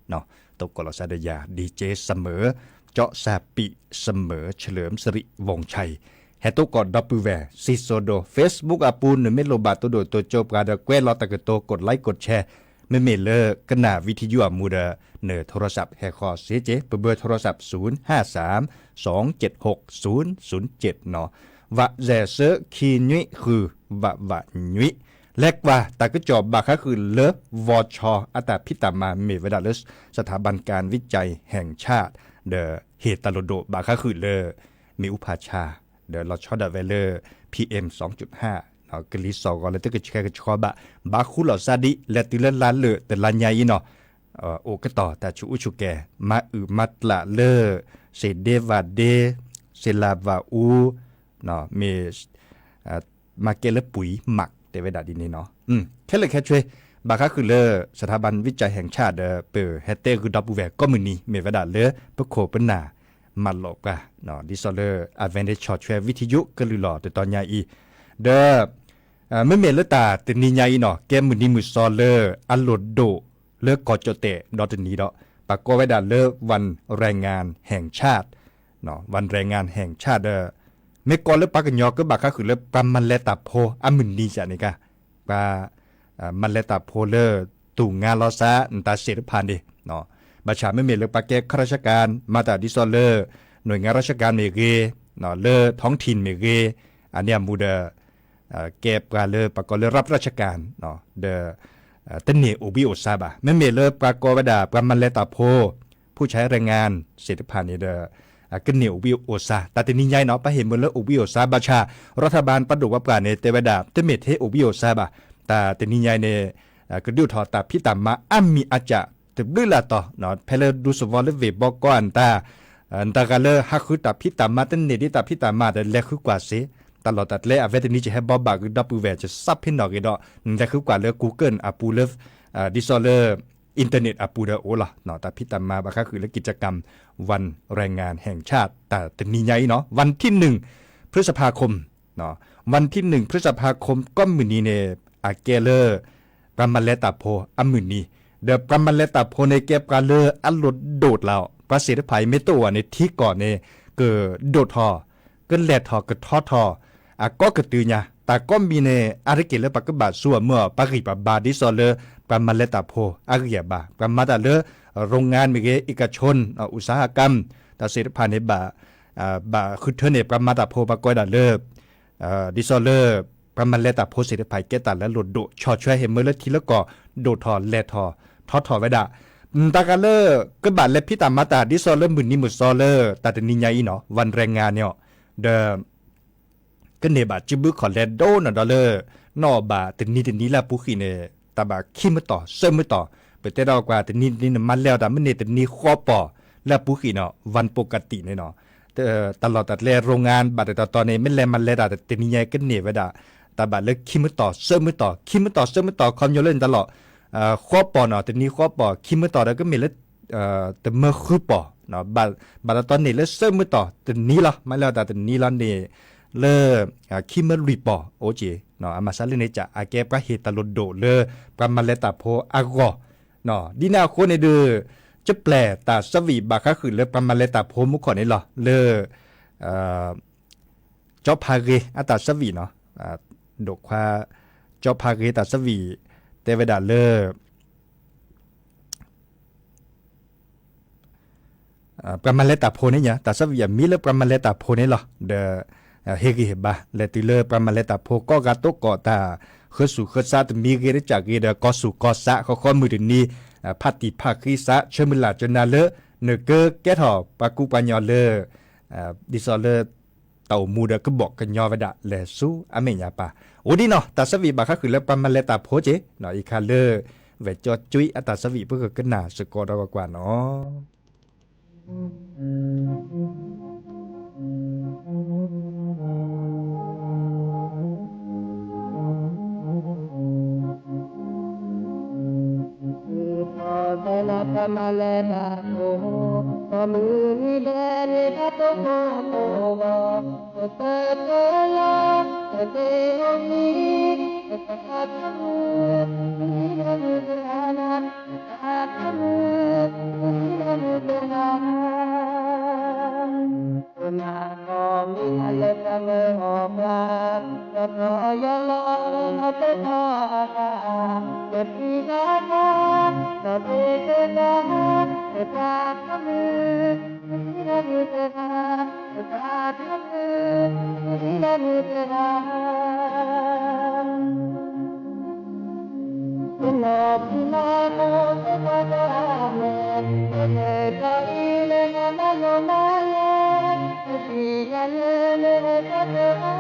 တိကိးလီၤသးဒီးယၤ ดีเจ เสมอ เจาะซาปี เสมอ เฉลิมสิริวงศ์ชัย ဟဲတိကိးဒီပုၢ်ဝဲၢ် စံၣ်စိၤဒိၣ် Facebook အပူၤ နမ့ၢ်လိၣ်ဘၣ်တိၢ်ဒိၣ်တိၢ်ကၠိပှၤဒီး ကွဲးလီၤတၢ်ကတိၤ กดไลค์ กดแชร์ မ့မ့ၢ်လၢကနၣ်ဝံထယုအမူဒီး န โทรศัพท์ ဟဲဃီၤစ့ၢ်ကီး ပဘၢ โทรศัพท์ ศูนย์ห้าสาม สองเจ็ดหก ศูนย์ศูนย์เจ็ด နီၤ ဝးစဲးဆၢ ခံနွံဃု ဝးဝးနွံ လဲၤကွၢ်တၢ်ကစီၣ်ဘၣ်ဃးဃုာ်လၢ ဝီၤဆီ အတၢ်ဖံးတၢ်မၤ မ့ၢ်ဝဲဒၣ်လၢ สถาบันการวิจัยแห่งชาติ ဒီးဟ့ၣ်တၢ်လိၣ်ဒိၣ်ဘၣ်ဃးဃုာ်လၢ မ့ၣ်အူဖးဆါ ဒီးလီၤဆီဒၣ်ဝဲလၢ PM စူင် ကလံၤစိးဂီၤလၢတကဆှဲကဆှီဘၣ် ဘၣ်ဃုာ်လီၤသးဒ် လဲၤတုၤလၢလါလၢာ်တလါညါအံၤနီၤ အိၣ်ကတီၢ်တၢ်ဆူးအူဆူးကဲၤ မၤအုၣ်မၤတၢ်လၢ စ့ဒ့ဝးဒ့ စ့လၤဝးအူ မ့ၢ် မၤကဲလၢပှံၤမး တဲဝဲဒၣ်ဒ်န့ၣ်နီၤ ခဲလၢာ်ခဲဆ့ ဘၣ်ဃးဃုာ်လၢ สถาบันวิจัยแห่งชาติ ဒီး ပဟဲတဲဂုာ်ဒီပုၢ်ဝဲၢ်ကိးမုၢ်နံၤ မ့ၢ်ဝဲဒၣ်လၢ ပခိၣ်ပနၢ် မၤလိာ်ပှၤ ဒ်သိးလၢ အဝဲန့ၣ်ဆီၣ်ထွဲဝံထယုကလုာ်လီၤတတီၤညါအံၤ ဒီး မ့မ့ၢ်လၢတၢ်တနံၤညါအံၤနီၤ ကဲမုၢ်နံၤမုၢ်သီလၢ အလိၣ်ဒိၣ်လၢကီၢ်ကၠီၣ်တဲၣ်ဒီတနံၤဒီး ပှၤကိးဝဲဒၣ်လၢ วันแรงงานแห่งชาติ วันแรงงานแห่งชาติ ဒီး မ့ၢ်ကိးလၢပှၤကညီကဘၣ်ဃးဃုာ်လၢ ပှၤမၤလဲၤတၢ်ဖိအမုၢ်နံၤစ့ၢ်န့ၣ်ကါ ပှၤ မၤလဲၤတၢ်ဖိလၢ သူၣ်ငါလီၤသး နတၢ်သ့ၣ်တဖၣ်န့ၣ် ဘၣ်ဆၣ်မ့မ့ၢ်လၢပှၤကဲ ข้าราชการ မၤတၢ်ဒ်သိးလၢ หน่วยงานราชการ မ့ၢ်ဂ့ၤ လၢ ท้องถิ่น မ့ၢ်ဂ့ၤ အန့ၣ်အမူဒီး ကဲပှၤလၢပှၤကိးလၢ รับราชการ ဒီး တန့ၢ်အိၣ်ဘှံးအိၣ်သါဘၣ် မ့မ့ၢ်လၢပှၤကိးဝဲဒၣ် ပှၤမၤလဲၤတၢ်ဖိ ผู้ใช้แรงงาน သ့ၣ်တဖၣ်န့ၣ်ဒီး ကန့ၢ်အိၣ်ဘှံးအိၣ်စါ တၢ်တနံၤညါအံၤနီၤ ပဟ့ၣ်မုာ်လၢအိၣ်ဘှံးအိၣ်စါဘၣ်ဆၣ် ရၤထၢၣ်ဘၣ်ပှၤဒိၣ်ပှၤပှၢ်န့ၣ် တဲဝဲဒၣ် တမ့ၢ်ထဲအိၣ်ဘှံးအိၣ်စါဘၣ်. တၢ်တနံၤညါအံၤန့ၣ် ကဒုးအိၣ်ထီၣ်တၢ်ဖံးတၢ်မၤအါမံၤအါကၢ် တဘျုးလၢ်တီၤ ဖဲလၢဒူသဝီလၢ ဝ့ၢ်ဘီကီၢ် အတၢ် တဂၤလၢဟးဃုတၢ်ဖံးတၢ်မၤ တန့ၢ်ဒံးတၢ်ဖံးတၢ်မၤဒီး လဲၤဃုကွၢ်စ့ၢ် တၢ်လီၢ်တၢ်ကျဲအဝဲတနံၤ ယဟဲဘိးဘၣ်ကဒီပုၢ်ဝဲၢ် ယစးဖဲနီၣ်ဂ့ၤဒီး နလဲၤဃုကွၢ်လၢ Google အပူၤလၢ ဒ်သိးလၢ internet အပူၤဒီးအိၣ်လီၤ. တၢ်ဖံးတၢ်မၤဘၣ်ဃးဃုာ်လၢ กิจกรรม วันแรงงานแห่งชาติ တၢ်တနံၤညါအံၤနီၤ วันที่หนึ่ง พฤษภาคม วันที่หนึ่ง พฤษภาคม ကိးမုၢ်နံၤန့ၣ် အကဲလၢ ပှၤမၤလဲၤတၢ်ဖိအမုၢ်နံၤ ဒီးပှၤမၤလဲၤတၢ်ဖိန့ၣ် ကဲပှၤလၢအလိၣ်ဒိၣ်တလးအီၤ ပှၤသ့ၣ်တဖၣ်အံၤ မ့ၢ်တအိၣ်ဘၣ်န့ၣ် ထံကီၢ်န့ၣ် ကဒိၣ်ထီၣ် ကလဲၤထီၣ်ကထီထီၣ် အကီကတုၤညါ တၢ်ကိးမံၤန့ၣ် အါတက့ၢ်လၢပကဘၣ်စူၤအမုာ်အီၤ ပှၤဂံၢ်ပှၤဘါ ဒ်သိးလၢ ပှၤမၤလဲၤတၢ်ဖိအဂံၢ်အဘါ ပှၤမၤတၢ်လၢ โรงงาน မ့ၢ်ဂ့ၤ เอกชน อุตสาหกรรม တၢ်သ့ၣ်တဖၣ်န့ၣ် ဘၣ် ဘၣ်ဃုထၢန့ၢ် ပှၤမၤတၢ်ဖိ ပှၤကိးဝဲဒၣ်လၢ ဒ်သိးလၢ ပှၤမၤလဲၤတၢ်ဖိသ့ၣ်တဖၣ် ကဲတၢ်လၢအလိၣ်ဒိၣ် ဆီၣ်ထွဲဟ့ၣ်မုာ်လၢထံလၢကီၢ် ဒိၣ်ထီၣ်လဲၤထီၣ်ထီထီၣ်ဝဲဒၣ် တဂၤလၢ ကဘၣ်လဲၤဖံးတၢ်မၤတၢ် ဒ်သိးလၢမုၢ်နံၤမုၢ်သီလၢ တၢ်တနံၤညါအံၤနီၤ วันแรงงาน န့ၣ်အီၤ ဒီး ကန့ၢ်ဘၣ်စုဘုခီၣ်လဲၤဒိၣ်နီၢ်ဒီးလၢ နအီၣ်ဘၣ်တနံၤတနံၤလၢအပူၤဃံန့ၣ် တၢ်ဘၣ်ခံမုၢ်တီၢ် သၢမုၢ်တီၢ် ပတဲဒၣ်ကွၢ် တနံၤတနံၤနမၤလဲၤအီၤတၢ်မ့ၢ်န့ၢ်တနံၤဃီပီၢ်လၢအပူၤဃံနီၤ วันปกติ န့ၣ်နီၤ တၢ်လီၢ်တၢ်ကျဲ โรงงาน ဘၣ်တတီၤတီၤန့ၣ် မ့ၢ်လဲၤမၤလဲၤတၢ်တနံၤညါအံၤကန့ၢ်ဝဲဒၣ် တၢ်ဘၣ်လၢခံမုၢ်တီၢ် သၢမုၢ်တီၢ် ခံမုၢ်တီၢ် သၢမုၢ်တီၢ် ခီပညီလၢန့ၣ်တၢ်လီၢ် ဃီပီၢ်နီၤ တနံၤဃီပီၢ် ခံမုၢ်တီၢ်ဒီးကမ့ၢ်လၢ တမၢဃုပီၢ် ဘၣ်တတီၤန့ၢ်လၢသၢမုၢ်တီၢ်တနံၤလီၤ မၤလဲၤအီၤတၢ်တနံၤလီၤန့ၣ် လၢ ခံမၢလွံၢ်ပီၢ်အိၣ်က့ၢ် အမၤစၢ်လၢန့ၣ်ကၢ် အကဲပှၤဟ့ၣ်တၢ်လိၣ်ဒိၣ်လၢ ပှၤမၤလဲၤတၢ်ဖိအဂီၢ် ဒ်န့ၣ်အဃိန့ၣ်ဒီး ကပျဲၢ်တၢ်သးဝံၣ်ဘၣ်ဃးဃုာ်လၢ ပှၤမၤလဲၤတၢ်ဖိမူခီၣ်န့ၣ်လီၤ လၢ ကၠီဖးဂ့ၤအတၢ်သးဝံၣ်နီၤ ဒိၣ်ခွါ ကၠီဖးဂ့ၤတၢ်သးဝံၣ် တဲဝဲဒၣ်လၢ ပှၤမၤလဲၤတၢ်ဖိန့ၣ်ညါ တၢ်သးဝံၣ်အမံၤလၢပှၤမၤလဲၤတၢ်ဖိန့ၣ်လီၤ. ဒီး ဟ့ၣ်ဂံၢ်ဟ့ၣ်ဘါ လဲၤတုၤလၢပှၤမၤလဲၤတၢ်ဖိကိးဂၤဒဲးကိးတၢ် ဃုာ်ဆူၣ်ဃုာ်ဆးတမံၤဂ့ၤတကၢ်ဂ့ၤဒီး ကီၢ်ဆူၣ်ကီၢ်ဆး ဃီဃီမုၢ်တနံၤ ဖးတံၢ်ဖးဃံသး ဆၢမုၢ်လၢ်ကနၣ်လၢ နကကဲထီၣ်ပှၤကူပှၤကညီလၢ ဒ်သိးလၢ တၢ်အိ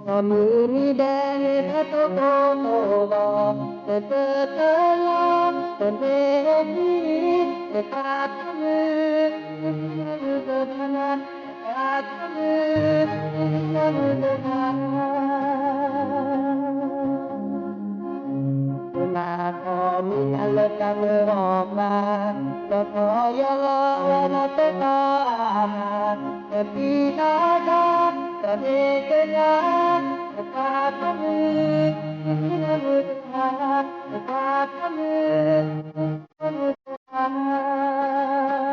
ၣ်မူဒီးကဘီၣ်ကညီဝဲဒၣ်လဲၤဆူအမဲာ်ညါပၢ် အိၣ်ဒ်နီၤ တၢ်သးဝံၣ်ဘၣ်ဃးဃုာ်လၢပှၤမၤလဲၤတၢ်ဖိက့ၢ် အံၤခါလၢ ဝဲၢ်ကၠီကၠွံအတၢ်သးဝံၣ် ပကကနၣ်စ့ၢ်ကီးဒီးကွၢ်နီၤ.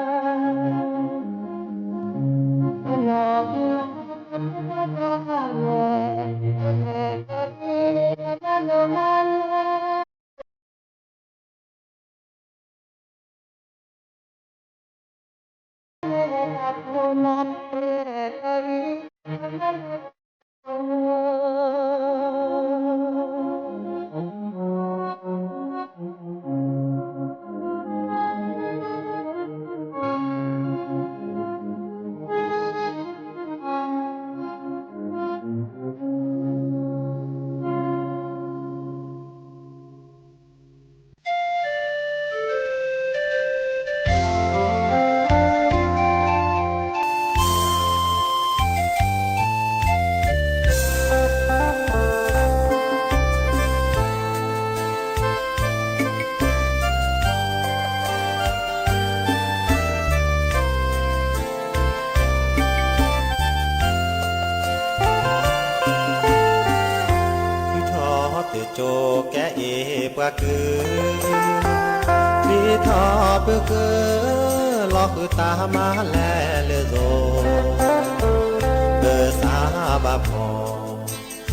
ထုးထီၣ်သုကိကဲအ့ၣ်ပှၤကုၢ်, ချံထီၣ်ပဃၢၤ, လီၤဃုာ်တၢ်မၤလဲၤလၢယိၤ, ပစၢ်ဘၣ်ဖီၣ်,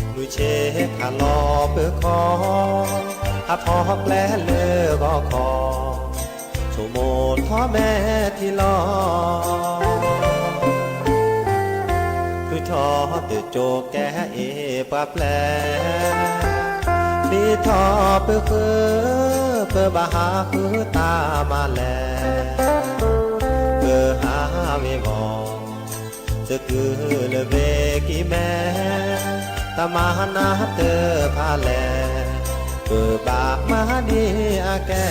မုၢ်ဆ့ၣ်ခးလီၤပခီၣ်, ဟးထီၣ်ကျဲလၢဂီၤခီၣ်, ဆိကမိၣ်ထီၣ်မဲာ်ထံလီၤ. ထုးထီၣ်သုကိကဲအ့ၣ်ပှၤပျဲၢ်, ချံထီၣ်ပဃၢၤ, ပဘၣ်ဟးဃုတၢ်မၤလဲၤ, ပဟးဝ့ၤဝီၤ, သကုၤလၢဝ့ၤကံၢ်မဲ, တၢ်မၤနၢ်တဖၣ်လဲၣ်, ပဘၣ်မၤဒ်အကဲ.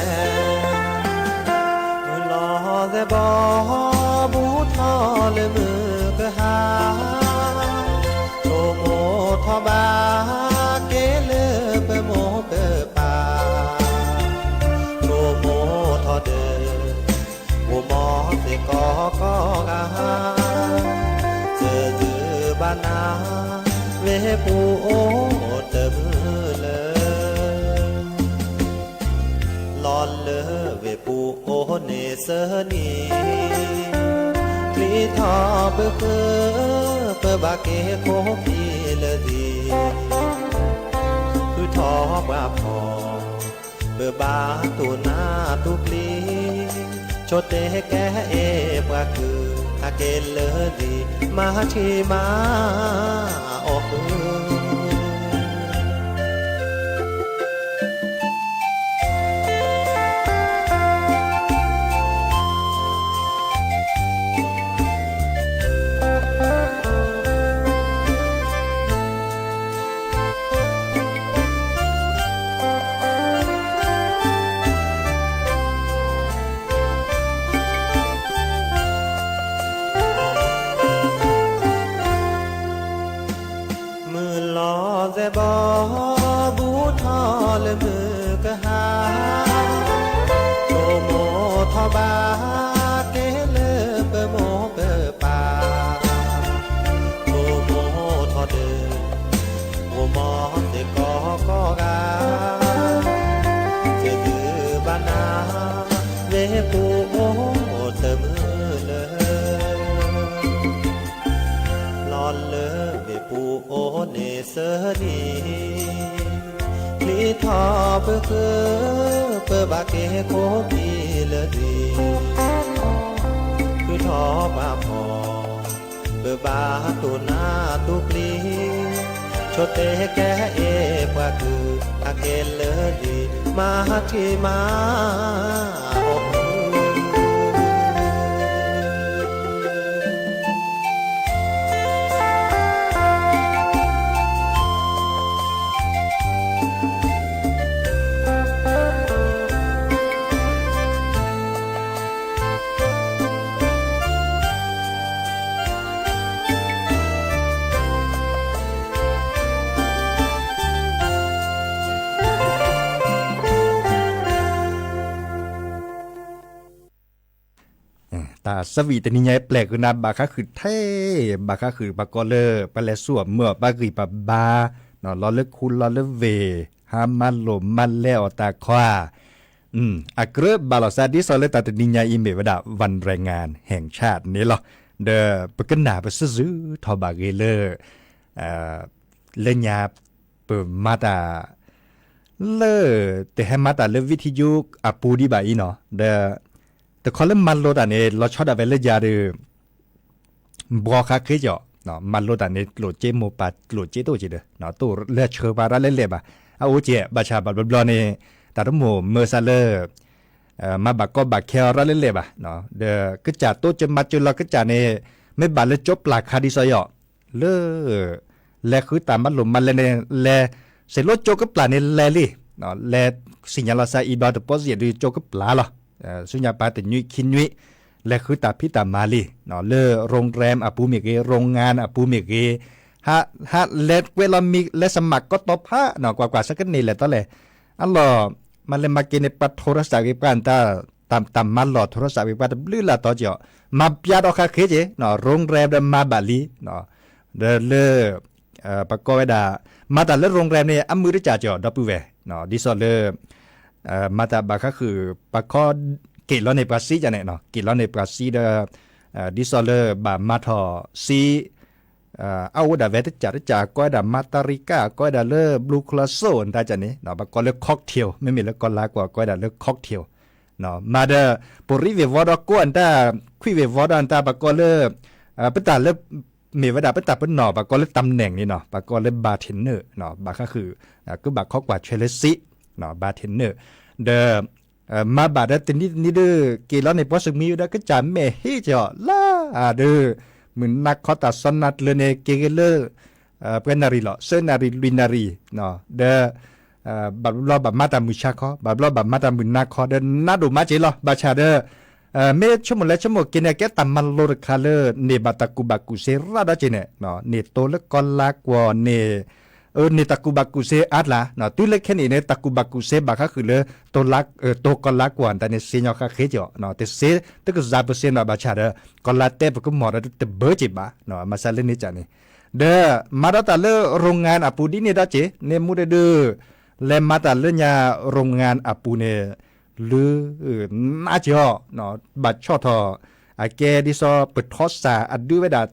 မုၢ်လီၤစဲးဘီ, ဘူးထီၣ်လၢမုၢ်ကဟါ, ဆိကမိၣ်ထီၣ်ဘၣ်က့ၤလၢပမိၢ်ပပၢ်, ဆိကမိၣ်ထီၣ်ဒီး မိၢ်မီၢ်စ့ၢ်ကီးကီၢ်ဂၤ, စၢၤစုဘၣ်နၤ, ဝ့ၢ်ပူၤအိၣ်တမုာ်လၢၤ. လီၤလၢဝ့ၢ်ပူၤအိၣ်န့ၣ်သၢနံၤ, ချံထီၣ်ပဃၢၤ, ပဘၣ်က့ၤခိၣ်ခံလၢာ်သံ, ဃုထီၣ်ပှၤဖီၣ်, ပဘၣ်တူၢ်နၢ်တူၢ်ပျံၤ, ဆိတဲကဲအ့ၣ်ပှၤကုၢ်, ဟးက့ၤလၢာ်သံ, မၤထံမၤအီၣ်ဃုာ်. မုၢ်လီၤစဲးဘီ, ဘူးထီၣ်လၢမုၢ်ကဟါ, ဆိကမိၣ်ထီၣ်ဘၣ်က့ၤလၢပမိၢ်ပပၢ်, ဆိကမိၣ်ထီၣ်ဒီး မိၢ်မီၢ်စ့ၢ်ကီးကီၢ်ဂၤ, စၢၤစုဘၣ်နၤ, ဝ့ၢ်ပူၤအိၣ်တမုာ်လၢၤ. လီၤလၢဝ့ၢ်ပူၤအိၣ်န့ၣ်သၢနံၤ, ချံထီၣ်ပဃၢၤ, ပဘၣ်က့ၤခိၣ်ခံလၢာ်သံ, ဃုထီၣ်ပှၤဖီၣ်, ပဘၣ်တူၢ်နၢ်တူၢ်ပျံၤ, ဆိတဲကဲအ့ၣ်ပှၤကုၢ်, ဟးက့ၤလၢာ်သံ, မၤထံမၤအီၣ်ဃုာ်. တၢ်သးဝံၣ်တနံၤညါအံၤ ပျဲၢ်ဃုာ်နၤ ဘၣ်ဃးဃုာ်ထဲ, ဘၣ်ဃးဃုာ်ပှၤကိးလၢ ပှၤလဲၤဆူအမုာ်အီၤ ပှၤဂံၢ်ပှၤဘါ, လီၤလၢခူလီၤလၢဝ့ၢ်, ဟါမၤလိာ်မၤလဲအီၣ်တၢ်ခီဧါ, အကြၢးဘၣ်လီၤစၢ် ဒ်သိးလၢတၢ်တနံၤညါအံၤ မ့ၢ်ဝဲဒၣ် วันแรงงานแห่งชาติ န့ၣ်လီၤ. ဒီးပကနၣ်ပစၢၤစုထီၣ်ဘၣ်ဂ့ၤလၢ လၢညါ ပမၤတၢ် လၢ တဟဲမၤတၢ်လၢ วิทยุ အပူၤဒံးဘၣ်အံၤနီၤ, ဒီး တခီလၢမၤလိတၢ်န့ၣ် လီၤဆီဒၣ်ဝဲလၢယၤဒီး ဘှီဃါဃ့ကီး, မၤလိတၢ်န့ၣ် ကျိၣ်စ့မိၢ်ပၢ်ကျိၣ်စ့တအိၣ်က့ၤဒီး တအိၣ်လၢဆှၢပှၤရၣ်လဲလဲၣ်ဘၣ်. အအိၣ်က့ၤ ဘၣ်ဆၣ်ဘၣ်ဘျီဘျီန့ၣ် တၢ်တမိၣ်မၢစၢၤလၢ မၤဘၣ်ကီဘၣ်ခဲအီၤရၣ်လဲလဲၣ်ဘၣ်. ဒီးကစၢ်တိစၢၤမၤစၢၤလီၤကစၢ်န့ၣ် မ့ၢ်ဘၣ်လၢကၠိပျၢ်ခါဒ်သိးယီၤ လၢ လဲၤဃုတၢ်မၤလိမၤလဲန့ၣ် လဲၤ စ့ၢ်လီၤကၠိကပျၢ်န့ၣ်လဲၤလံ, လဲၤစံၣ်ညီၣ်လီၤစၢ်အံၤဘၣ်တပီစံၣ်ဒုးကၠိကပျၢ်လီၤ. ဆူညါပၢတနွံခံနွံ လဲၤဃုတၢ်ဖံးတၢ်မၤလံ, လၢ โรงแรม အပူၤမ့ၢ်ဂ့ၤ โรงงาน အပူၤမ့ၢ်ဂ့ၤ, ဟးလဲၤကွဲးလီၤမံၤ လဲၤ สมัคร ကီတီဖး ကွၢ်ကွၢ်ဆၢကန့ၢ်လဲၤတီလဲၣ်. အလီၢ် မၤလဲၤမၤက့ၤန့ၣ် ပှၤထိရစၢ်ဂ့ၤ ပှၤတၢ် တၢ်မၤလီၢ်ထိရစၢ်ဂ့ၤ ပှၤတဘျုးလၢ်တီက့ၤအီၤ မၤပျါဒီးဃါဃ့က့ၤ โรงแรม ဒီးမၤဘၣ်လံ, ဒီးလၢ ပကိးဝဲဒၣ် မၤတၢ်လၢ โรงแรม န့ၣ် အမုာ်တကၢ်က့ၤအီၤ ဒီပုၢ်ဝဲၢ်, ဒ်သိးလၢ မၤတၢ်ဘၣ်ဃါဃုာ် ပှၤခီ က့ၤလီၤန့ၢ်ပှၤစ့ကန့ၣ် က့ၤလီၤန့ၢ်ပှၤစ့ဒီး ဒ်သိးလၢဘၣ်မၤထီၣ်စ့ အအိၣ်ဒၣ်ဝဲတကၠၢ်တကၠၢ် ကိးဝဲဒၣ် Margarita ကိးဝဲဒၣ်လၢ Blue Curacao နတၢ်ကန့ၣ် ပှၤကိးလၢ cocktail မ့မ့ၢ်လၢကီၢ်လါကွာ် ကိးဝဲဒၣ်လၢ cocktail မၤဒီး ပရံဝ့ၢ်ဝီဒီးကိးအတၢ် ခွံဝ့ၢ်ဝီဒီးအတၢ် ပှၤကိးလၢ ပတၢ်လၢ မ့ၢ်ဝဲဒၣ်ပတၢ်ပနီၣ် ပှၤကိးလၢ ตำแหน่ง န့ၣ်နီၤ ပှၤကိးလၢ bartender ဘၣ်ဃါဃုာ် ကဘၣ်ခီကွၢ်ထွဲလၢစ့ bartender ဒီး မၤဘၣ်ဒီးတနံၤတနံၤဒီး က့ၤလီၤန့ၢ်ပှၤစမံဒီး ကစၢ်မဲာ်ဟ့ကီးလၢအဒုး မုၢ်နၤခီတၢ်စီနၤကျၢၤန့ၣ် က့ၤဂ့ၤလၢ ပှဲၤနၣ်ရံၣ်လီၤ သၢနၣ်ရံၣ်လွံၢ်နၣ်ရံၣ် ဒီး ဘၣ်ဘျီဘၣ်မၤတၢ်မုၢ်ဆါခီ ဘၣ်ဘျီဘၣ်မၤတၢ်မုၢ်နၤခီ ဒီးနးဒိၣ်မးက့ၤလီၤ ဘၣ်ဆၣ်ဒီး မ့ၢ်ဆိကမိၣ်လဲၤဆိကမိၣ်က့ၤန့ၣ် ကဲတၢ်မၤလိတခါလၢ န့ၢ်ဘၣ်တၢ်ကူၣ်ဘၣ်ကူၣ်သ့ရၣ်ဒီးက့ၤန့ၣ် န့ၢ်တိၤလၢကီၢ်လါကွာ်န့ၣ် န့ၢ်တၢ်ကူၣ်ဘၣ်ကူၣ်သ့အါကျါ တုၤလၢခဲန့ၣ်န့ၣ် တၢ်ကူၣ်ဘၣ်ကူၣ်သ့ဘၣ်ဃါဃုာ်လၢ တိၤကီၢ်လါကွာ်တၢ်န့ၣ် စ့ညီဃါဃ့ကီး တစ့တကစၢ်ပစ့နီၤ ဘၣ်ဆၣ်ဒီး ကီၢ်လါတဲပကမီၤဒီးတဘၢက့ၤဘၣ် မၤစၢၤလၢန့ၣ်ကန့ၣ် ဒီး မၤဒီးတၢ်လၢ โรงงาน အပူၤဒ်န့ၣ်ဒီးက့ၤ န့ၢ်မူတဒု လဲၤမၤတၢ်လၢညါ โรงงาน အပူၤန့ၣ် လု နးက့ၤအီၤ ဘၣ်ဆီၣ်ထီၣ် အကဲဒ်သိး ပထီစၢ်အဒုဝဲဒၣ်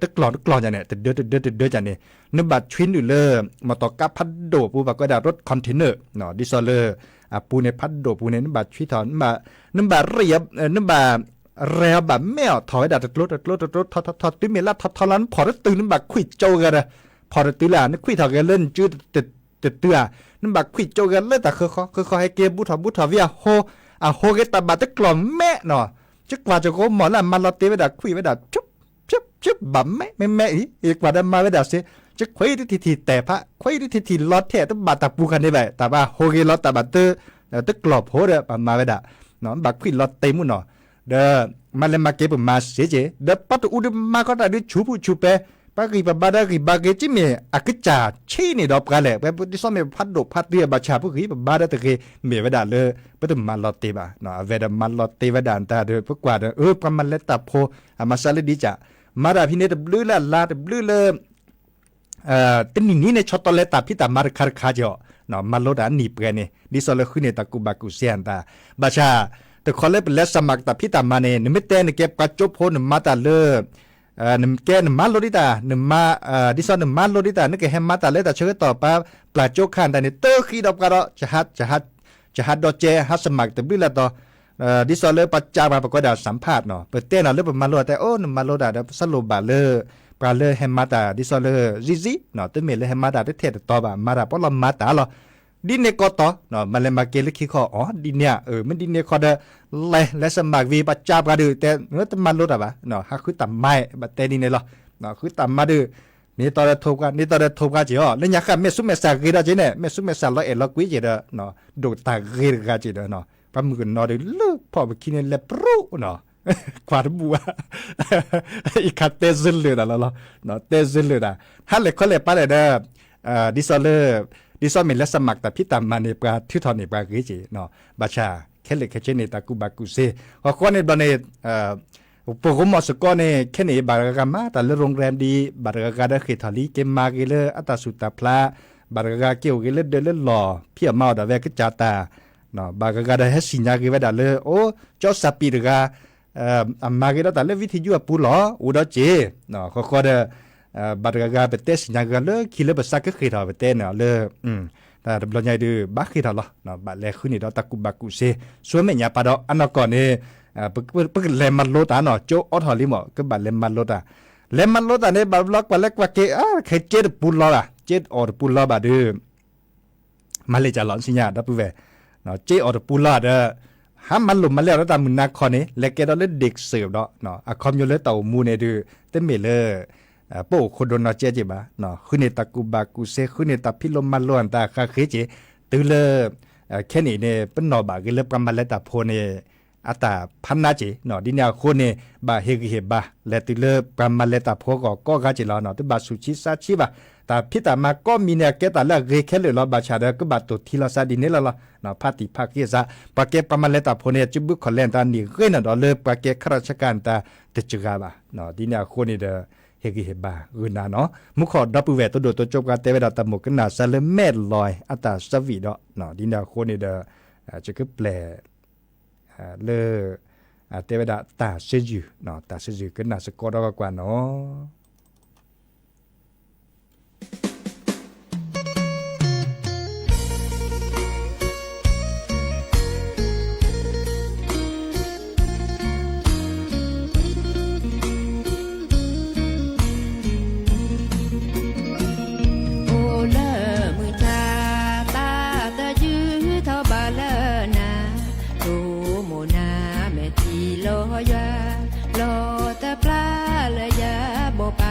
တကျီၢ်တကျီၢ်ကန့ၣ် တဒၢတဒၢတဒၢကန့ၣ် နဘၣ်ဆွံနုာ်လၢ မီၢ်တီၢ်ကါဖးဒိၣ်ပူၤ ပှၤကိးဝဲဒၣ် รถคอนเทนเนอร์ ဒ်သိးလၢ အပူၤန့ၣ်ဖးဒိၣ်ပူၤန့ၣ် နဘၣ်ဆွံထီၣ် နဘၣ် နဘၣ် ရဲအီၤဘၣ်မဲာ်အီၤ ထီၣ်ဝဲဒၣ်တကျိတကျိတကျိ ထီထီထီ တုၤမ့ၢ်လၢထီထီလီၤ နဖီၣ်တတုၤ နဘၣ်ခွံၣ်ကၠိဂၤဒီး ဖီၣ်တတုၤလၢ နခွံၣ်ထီၣ်ဂဲၤလၢနစု တတုၤဧါ နဘၣ်ခွံၣ်ကၠိဂဲၤလၢတၢ်ဃၢဃီ ဃၢဃီဟဲက့ၤ ဘူးထီၣ်ဘူးထီၣ်ဝံၤအဟိ အဟိဂ့ၤတၢ်ဘၣ်တကျီၢ်မဲာ်နီၤ ယကွၢ်ကၠိကိမီၢ်လၢအမၤလီၤတ့ၢ်ဝဲဒၣ်ခွံၣ်ဝဲဒၣ် ဖၠူးဖၠူးဖၠူး ဘၣ်မဲာ်မဲာ်မဲာ်အံၤ ယကွၢ်ဒီးမၤဝဲဒၣ်စ့ ယခွံၣ်တထံၣ်ထံၣ်တဲာ်ဖး ခွံၣ်တထံၣ်ထံၣ်လီၤထဲး တဘၣ်တၢ်ပူၤဃာ်န့ၣ်ဘၣ် တၢ်ဘၣ်ဟိဂ့ၤလီၤ တၢ်ဘၣ်တ တကျီၢ်ဖိဒီး ပမၤဝဲဒၣ် ဘၣ်ခွံၣ်လီၤတ့ၢ်မူနီၤ ဒီး မၤလဲၤမၤက့ၤပမၤစ့က့ၤ ဒီးပှၤတအူဒုးမၤကီတၢ်ဒုးဆူးဖူဆူးပဲ ပှၤဂံၢ်ပဘါဒီးဂံၢ်ဘါဂ့ၤ ကမ့ၢ်အကစၢ်ဆံးန့ၣ်ဒီးပှၤလဲၣ် ပဒ်သိးမ့ၢ်ဖးဒိၣ်ဖးတံၢ်ဘၣ်ဆၣ် ပဂံၢ်ပဘါဒီးတဂ့ၤ မ့ၢ်ဝဲဒၣ်လၢ ပတမၤလီၤတ့ၢ်ဘၣ် အဝဲဒီးမၤလီၤတ့ၢ်ဝဲဒၣ်တၢ်ဒီး ပကွၢ်ဒီး ပှၤမၤလဲၤတၢ်ဖိ အမၤစၢၤလၢဒ်ကၢ် မၤတၢ်ဖဲန့ၣ်တဘျုးလၢအလါတဘျုးလၢ တနံၣ်နံၤန့ၣ် ဆီတီလဲတၢ်ဖံးတၢ်မၤတခါတခါကီး မၤလိတၢ်အနံၣ်ပှဲၤန့ၣ် ဒ်သိးလၢဃုန့ၢ်တၢ်ကူၣ်ဘၣ်ကူၣ်စ့အတၢ် ဘၣ်ဆၣ် တခီလၢပလဲၤ สมัคร တၢ်ဖံးတၢ်မၤန့ၣ် နမ့ၢ်တဲနကဲပှၤကၠိဖိ နမၤတၢ်လၢ နကဲနမၤလိဒ်တၢ် နမၤ ဒ်သိးနမၤလိဒ်တၢ် နကဟဲမၤတၢ်လၢတၢ်ဆၢကတီၢ်ပှၤပျၢ်ကၠိခါတၢ်န့ၣ် တဃံဒီးပှၤဒီး ယဟးဒီးကဲ ဟး สมัคร တဘျုးလၢ်တီၤ ဒ်သိးလၢပှၤကၢ်ပှၤ ပကိးဒၣ် สัมภาษณ์ နီၤ ပတဲနီၤလၢပမၤလိတၢ်တဲ အိၣ် နမၤလိတၢ်ဒီး ပဆၢလိာ်ဘၣ်လၢ ပှၤလၢဟဲမၤတၢ်ဒ်သိးလၢ ဇံဇံ နီၤ တမ့ၢ်လၢဟဲမၤတၢ်တထဲတတီၤဘၣ် မၤတၢ်ပှၤလီၤမၤတၢ်လီၤ ဒ်န့ၣ်ကီးတီၤ မၤလဲၤမၤက့ၤလၢခံခီ အိၣ် ဒ်န့ၣ် မ့ၢ်ဒ်န့ၣ်ခီဒီး လဲၤ လဲၤ สมัคร ဝံၤ ပှၤကၢ်ပှၤဒီးတဲ တမၤလိတၢ်ဘၣ် ဟးဃုတၢ်မၤ ဘၣ်တဲဒ်န့ၣ်လီၤ ဃုတၢ်မၤဒီး န့ၢ်တီဒီးထိၣ်ပှၢ် န့ၢ်တီဒီးထိၣ်ပှၢ်က့ၤအီၤ လၢညါဃၣ် မဲာ်ဆူမဲာ်ဆှးဂ့ၤဒီးက့ၤန့ၣ် မဲာ်ဆူမဲာ်ဆှးလီၤအဲၣ်လီၤကွံက့ၤဒီး ဒိၣ်တၢ်ဂ့ၤတဂၤက့ၤဒီး ပှၤမုၣ်ကနီၤဒီးလၢဖီၣ်ပခံန့ၣ်လဲၤပရူးနီၤ ကွၢ်တဘူၣ်ဘၣ် အံၤခါတဲစၢလၢာ်တၢ်လီၤလီၤ တဲစၢလၢာ်တၢ် ဟးလဲၤခီလဲၤပၢ်လဲၣ်ဒီး ဒ်သိးလၢ ဒ်သိးမ့ၢ်လၢ สมัคร တၢ်ဖံးတၢ်မၤန့ၣ် ပှၤထုးထီၣ်န့ၢ်ပှၤဂ့ၤက့ၤ ဘၣ်ဆၣ် ခဲလၢာ်ခဲဆ့န့ၣ် တၢ်ကူၣ်ဘၣ်ကူၣ်စ့ ဃီဃီန့ၣ်ဘျီန့ၣ် ပဂိၤမီၢ်စ့ၢ်ကီးန့ၣ် ခဲန့ၣ် ဘၣ်တဂၤဂၤမၤတၢ်လၢ โรงแรม ဒံး ဘၣ်တဂၤဂၤဒီးဃ့ၢ်ထီၣ်လံ က့ၤမၤဂ့ၤလၢအတၢ်ဆူၣ်တၢ်ဖျါ ဘၣ်တဂၤဂၤက့ၤအိၣ်ဂ့ၤလၢဒၢးလၢလီၢ် ဖံးအီၣ်မၤအီၣ်ဒၣ်ဝဲကစၢ်တၢ် ဘၣ်တဂၤဂၤဒီးဟဲစံၣ်ညါဂ့ၤဝဲဒၣ်လၢ အိၣ် ကၠီစၢ်ပံာ်တဂၤ အမၤဂ့ၤဒီးတၢ်လၢ วิทยุ အပူၤလီၤ အိၣ်ဒီးက့ၤ ဃီဃီဒီး ဘၣ်တဂၤဂၤပတဲစံၣ်ညါဂ့ၤလၢခံလၢပစးကဃ့ၢ်ထီၣ် ပတဲန့ၣ်လၢ တၢ်တဘျီညါအံၤဒုး ဘၣ်ဃ့ၢ်ထီၣ်လီၤ ဘၣ်လဲၤဃုန့ၢ်ဒီးတၢ်ကူၣ်ဘၣ်ကူၣ်စ့ ဆူမဲာ်ညါပာ်ဒီးအနီၢ်ကီၢ်န့ၣ် ပကလဲၤမၤလိတၢ်နီၤ ကၠိအိးထီၣ်လံမး ကဘၣ်လဲၤမၤလိတၢ် လဲၤမၤလိတၢ်န့ၣ် ဘၣ်ဘျီကွၢ်လၢကွၢ်က့ၤ အခဲက့တပူၤလီၤဘၣ်, က့အီၣ်တပူၤလီၤဘၣ်ဒီး မၤလဲၤကၢ်လီၤဆူညါ ဒီပုၢ်ဝဲၢ်, က့အီၣ်တပူၤလီၤဒီး ဟးမၤလိမၤလဲၢ်အီၤလၢတၢ်မုၢ်နၤခီန့ၣ် လဲၤကဲထီၣ်လၢဒ့ၣ်စၢၣ်ဒီး အခီပညီလၢတၢ်အိၣ်မူန့ၣ်ဒီး တမ့ၢ်လၢ ပအိၣ်ခိးဒိၣ်နီၢ်ကဲက့ၤဘၣ်, ဃုန့ၢ်တၢ်ကူၣ်ဘၣ်ကူၣ်သ့ ဃုန့ၢ်တၢ်ဖံးလိမၤလိအတၢ်ဃၣ်ဃ့က့ၤ, တုၤလၢ ခဲနံၣ်အံၤန့ၣ် ပနီၣ်ဘၣ်ဂ့ၤလၢပှၤမၤလဲၤတၢ်ဖိန့ၣ် အတၢ်ဖးနးက့ၤ, ဒ်န့ၣ်အဃိန့ၣ် ဘၣ်ဟ့ၣ်ဂံၢ်ဟ့ၣ်ဘါ လဲၤတုၤလၢပှၤမၤလဲၤတၢ်ဖိအဂီၢ်ကိးဂၤက့ၤလီၤ. တဘၣ်ဆူးဆံးဆါဆံးဘၣ်, တၢ်ဖံးတၢ်မၤကိးမံၤန့ၣ် အကဲတၢ်လၢအဂ့ၤခဲလၢာ်လီၤ. ဘၣ်ဆၣ်ဒီး ကဘၣ်တိၢ်ထံလီၤစးဒ်န့ၣ်လီၤလီၤ. ဖးတံၢ်ဖးဃ့အစး ပှၤကဲပှၤမၤလဲၤတၢ်ဖိန့ၣ် စုဘုခီၣ်လဲၣ်နတၢ်နံၣ်ဂ့ၤန့ၣ်ဒီး လၢပှၤကဲခါရၢၣ်ဆကၣ်နတၢ်တစှၤဘၣ်, ဒ်န့ၣ်အဃိန့ၣ်ဒီး ဟ့ၣ်ဂံၢ်ဟ့ၣ်ဘါဂုာ်နၤနီၤ. မူခိၣ်ဒီပုၢ်ဝဲၢ် တဒိၣ်တကၠိပှၤတဲဝဲဒၣ် တၢ်မိၣ်ကနၣ်စၢၤလၢမဲာ်လီၤအတၢ်ဆၢဝံၣ်ဒီး ဒ်န့ၣ်အဃိန့ၣ်ဒီး ယကပျဲၢ် လၢ တဲဝဲဒၣ်တၢ်စၢယုၢ်, တၢ်စၢယုၢ်ကနၣ်စ့ၢ်ကီးဒီးကွၢ်နီၤ. အိၣ်လၢမုၢ်ဆါ တၢ်တယုၢ်ထီၣ်ဘၣ်လၢနၤ, တိၢ်မိၣ်နၤမဲာ်ထံလီၤယွၤ, လီၤတပျၢ်လၢယၤဘီၣ်ပ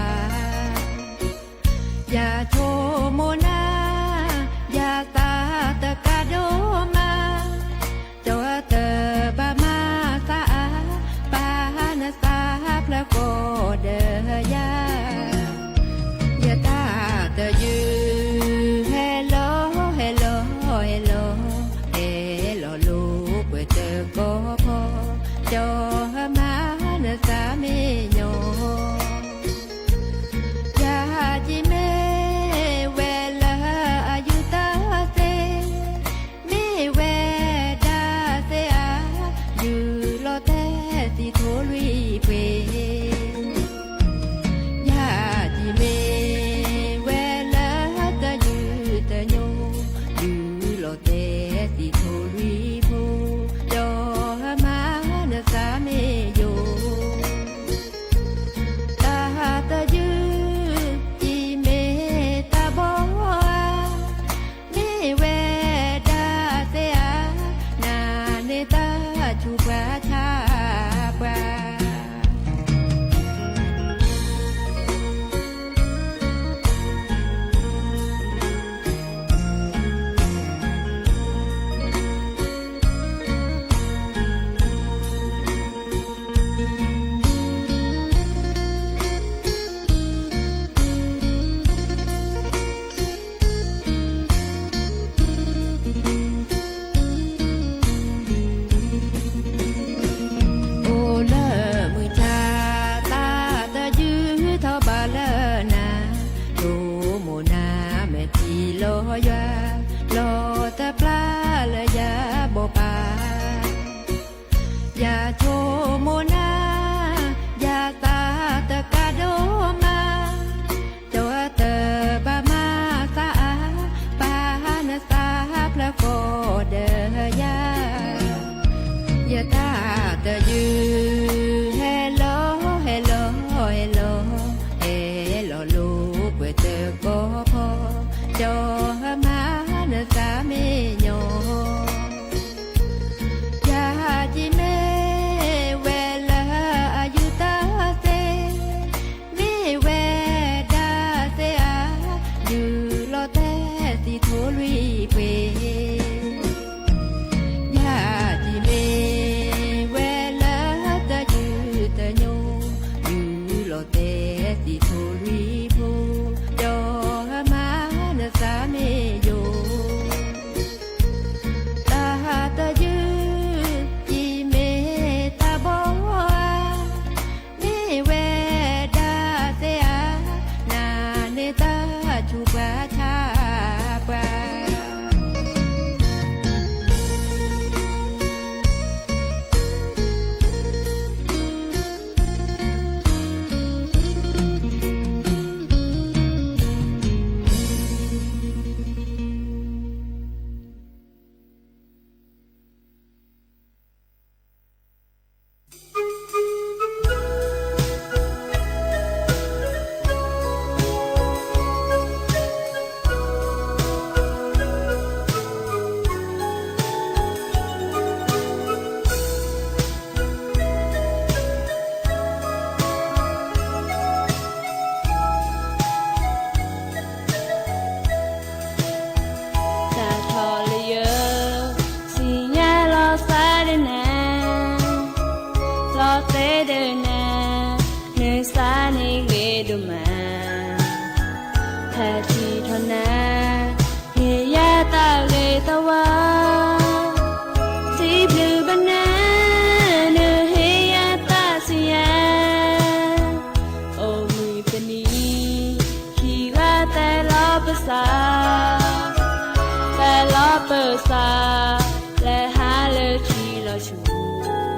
ပၢၤစၢ်, လဲၤဟးလၢထံလီၤဆူၣ်,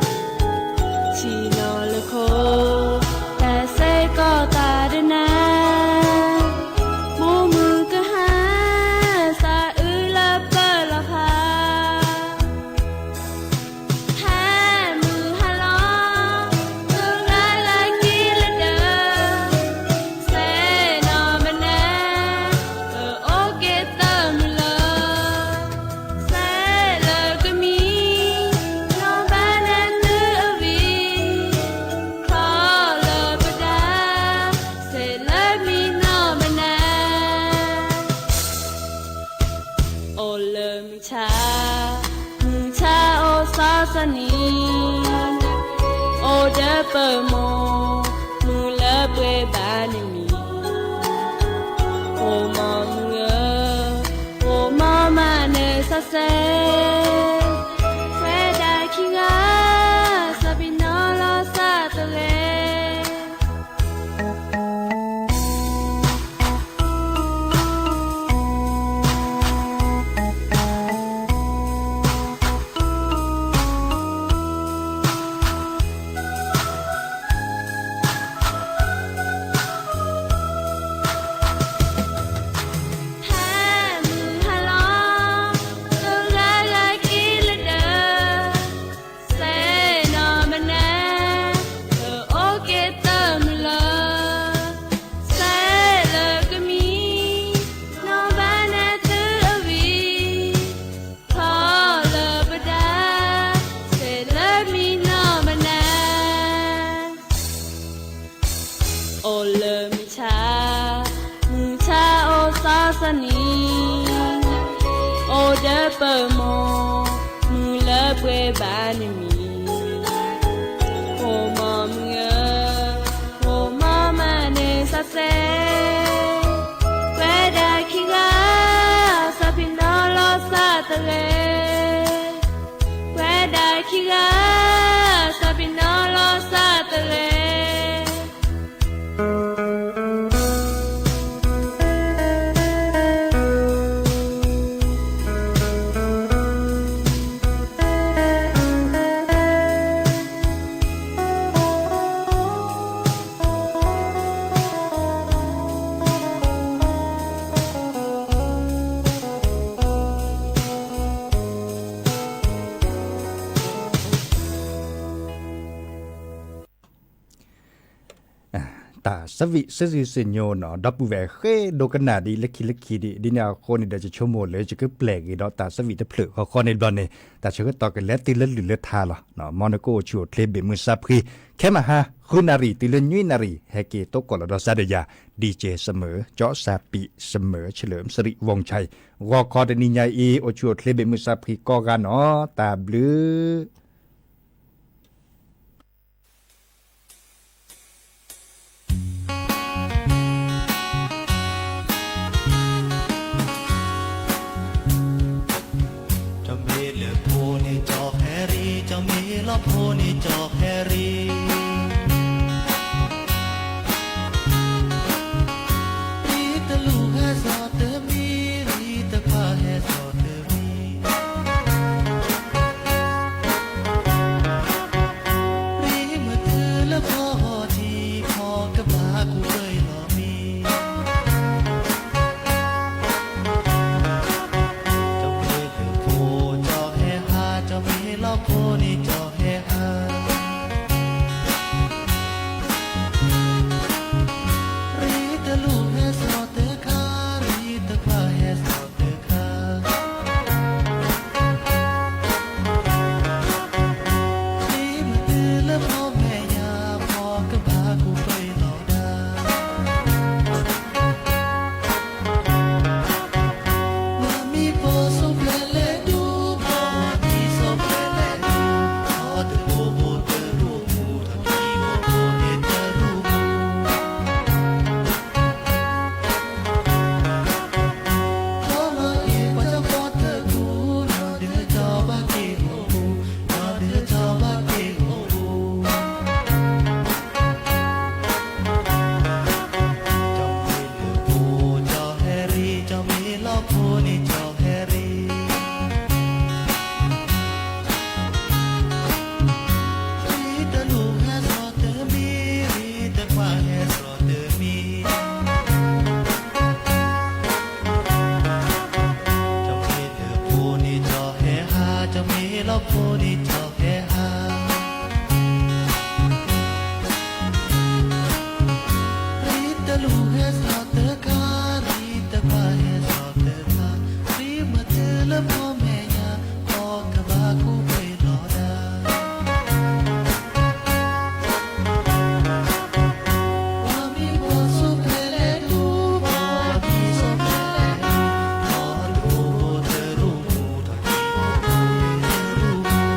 ဆ့ၣ်နီၤလၢခိ, တၢ်စ့ၢ်ကီးသးဒၣ်နၤ, မိၢ်မုၣ်ကဟၣ်, သးအုးလၢပၢၤလီၤဖး ဟဲမုၢ်ဟါလီၤ, သုဂၤလၢက့ၤလၢဒၢး, စဲနီၢ်မနၤ, ပအိၣ်က့ၤသၢမုၢ်လၢ, စဲလၢကမံၤ, နီၢ်ဘၣ်နသုအဝံၤ, ခီလၢပဒၣ်, စဲလၢမံနီၢ်မနၤ အိၣ်လၢမုၢ်ဆါ, မုၢ်ဆါအိၣ်စီစီနံၤ, အိၣ်ဒီးပမိၢ်, မုၢ်လၢပှဲၤဘၣ်နမံၤ, အိၣ်မီမုၢ်ဧၢ, အိၣ်မီမၤနၢၤစးစဲ, ပှဲၤဒၣ်ခံဂၤ, စးပ့ၤနီၣ်လီၤစးတဂဲၤ ဟဲမုၢ်ဟါလီၤ, သုဂၤလၢက့ၤလၢဒၢး, စဲနီၢ်မနၤ, ပအိၣ်က့ၤသၢမုၢ်လၢ, စဲလၢကမံၤ, နီၢ်ဘၣ်နသုအဝံၤ, ခီလၢပဒၣ်, စဲလၢမံနီၢ်မနၤ အိၣ်လၢမုၢ်ဆါ, မုၢ်ဆါအိၣ်စီစီနံၤ, အိၣ်ဒီးပမိၢ်, မုၢ်လၢပှဲၤဘၣ်နမံၤ, အိၣ်မီမုၢ်ဧၢ, အိၣ်မီမၤနၢၤစးစဲ, ပှဲၤဒၣ်ခံဂၤ, စးပ့ၤနီၣ်လီၤစးတဂဲၤ ပှဲၤဒၣ်ခံဂၤ, စးပ့ၤနီၣ်လီၤစးတဂဲၤ တၢ်ဆၢဝံၣ်ဆၢဆူၣ်စံၣ်ညီၣ်နီၤ ဒီပုၢ်ဝဲၢ်ဃ့ဒိကနၣ်ဒံးလၢခံလၢခံဒံး ဒ်န့ၣ်အဃိန့ၣ်ဒီး ယဆိကမိၣ်လၢယကပျဲၢ်က့ၤဒီးတၢ်ဆၢဝံၣ်တဖျၢၣ်ဃီဃီန့ၣ်ဘျီန့ၣ် တၢ်ဆၢကတီၢ်ကလဲၤတုၤလၢလုၢ်လၢထါလီၤ. မ်နကအိၣ်ဆူၣ်အိၣ်ချ့ဘ့ၣ်မုၢ်ဆါဖှံ ခဲမဟါ ဃုနၣ်ရံၣ်တုၤလၢနွံနၣ်ရံၣ် ဟဲက့ၤသကိးလီၤဒီးစးဒီးယၤ DJ စမၢၣ် ကၠီစၢ်ပံး စမၢၣ် ဆၢလၢ စရီဝီၣ်ဆဲး ဂီၤခီတနံၤညါအံၤ အိၣ်ဆူၣ်အိၣ်ချ့ဘ့ၣ်မုၢ်ဆါဖှံကိးဂၤနီၤ တၢ်ဘျုး ကၠီမ့ၢ်လၢဖိန့ၣ်ကၠီဖဲရံၤ, ကၠီမ့ၢ်လီၤဖိန့ၣ်ကၠီဖဲရံၤ, ရံတလူၢ်ဟဲစီၤတမံၤ, ရံတဖၣ်ဟဲစီၤတမံၤ ဖိဒံးထီၣ်ဖဲအါ, ရံတလူၢ်ဟဲစီၤတခါ, ရံတပၤဟဲစီၤတခါ, ရံမၤတၢ်လၢဖိမဲာ်ညါ, ပကဘၣ်ကူၣ်ပှဲၤဒီးဒၣ် မိၢ်မ့ၢ်ဃိ, ကၢ်ပၢ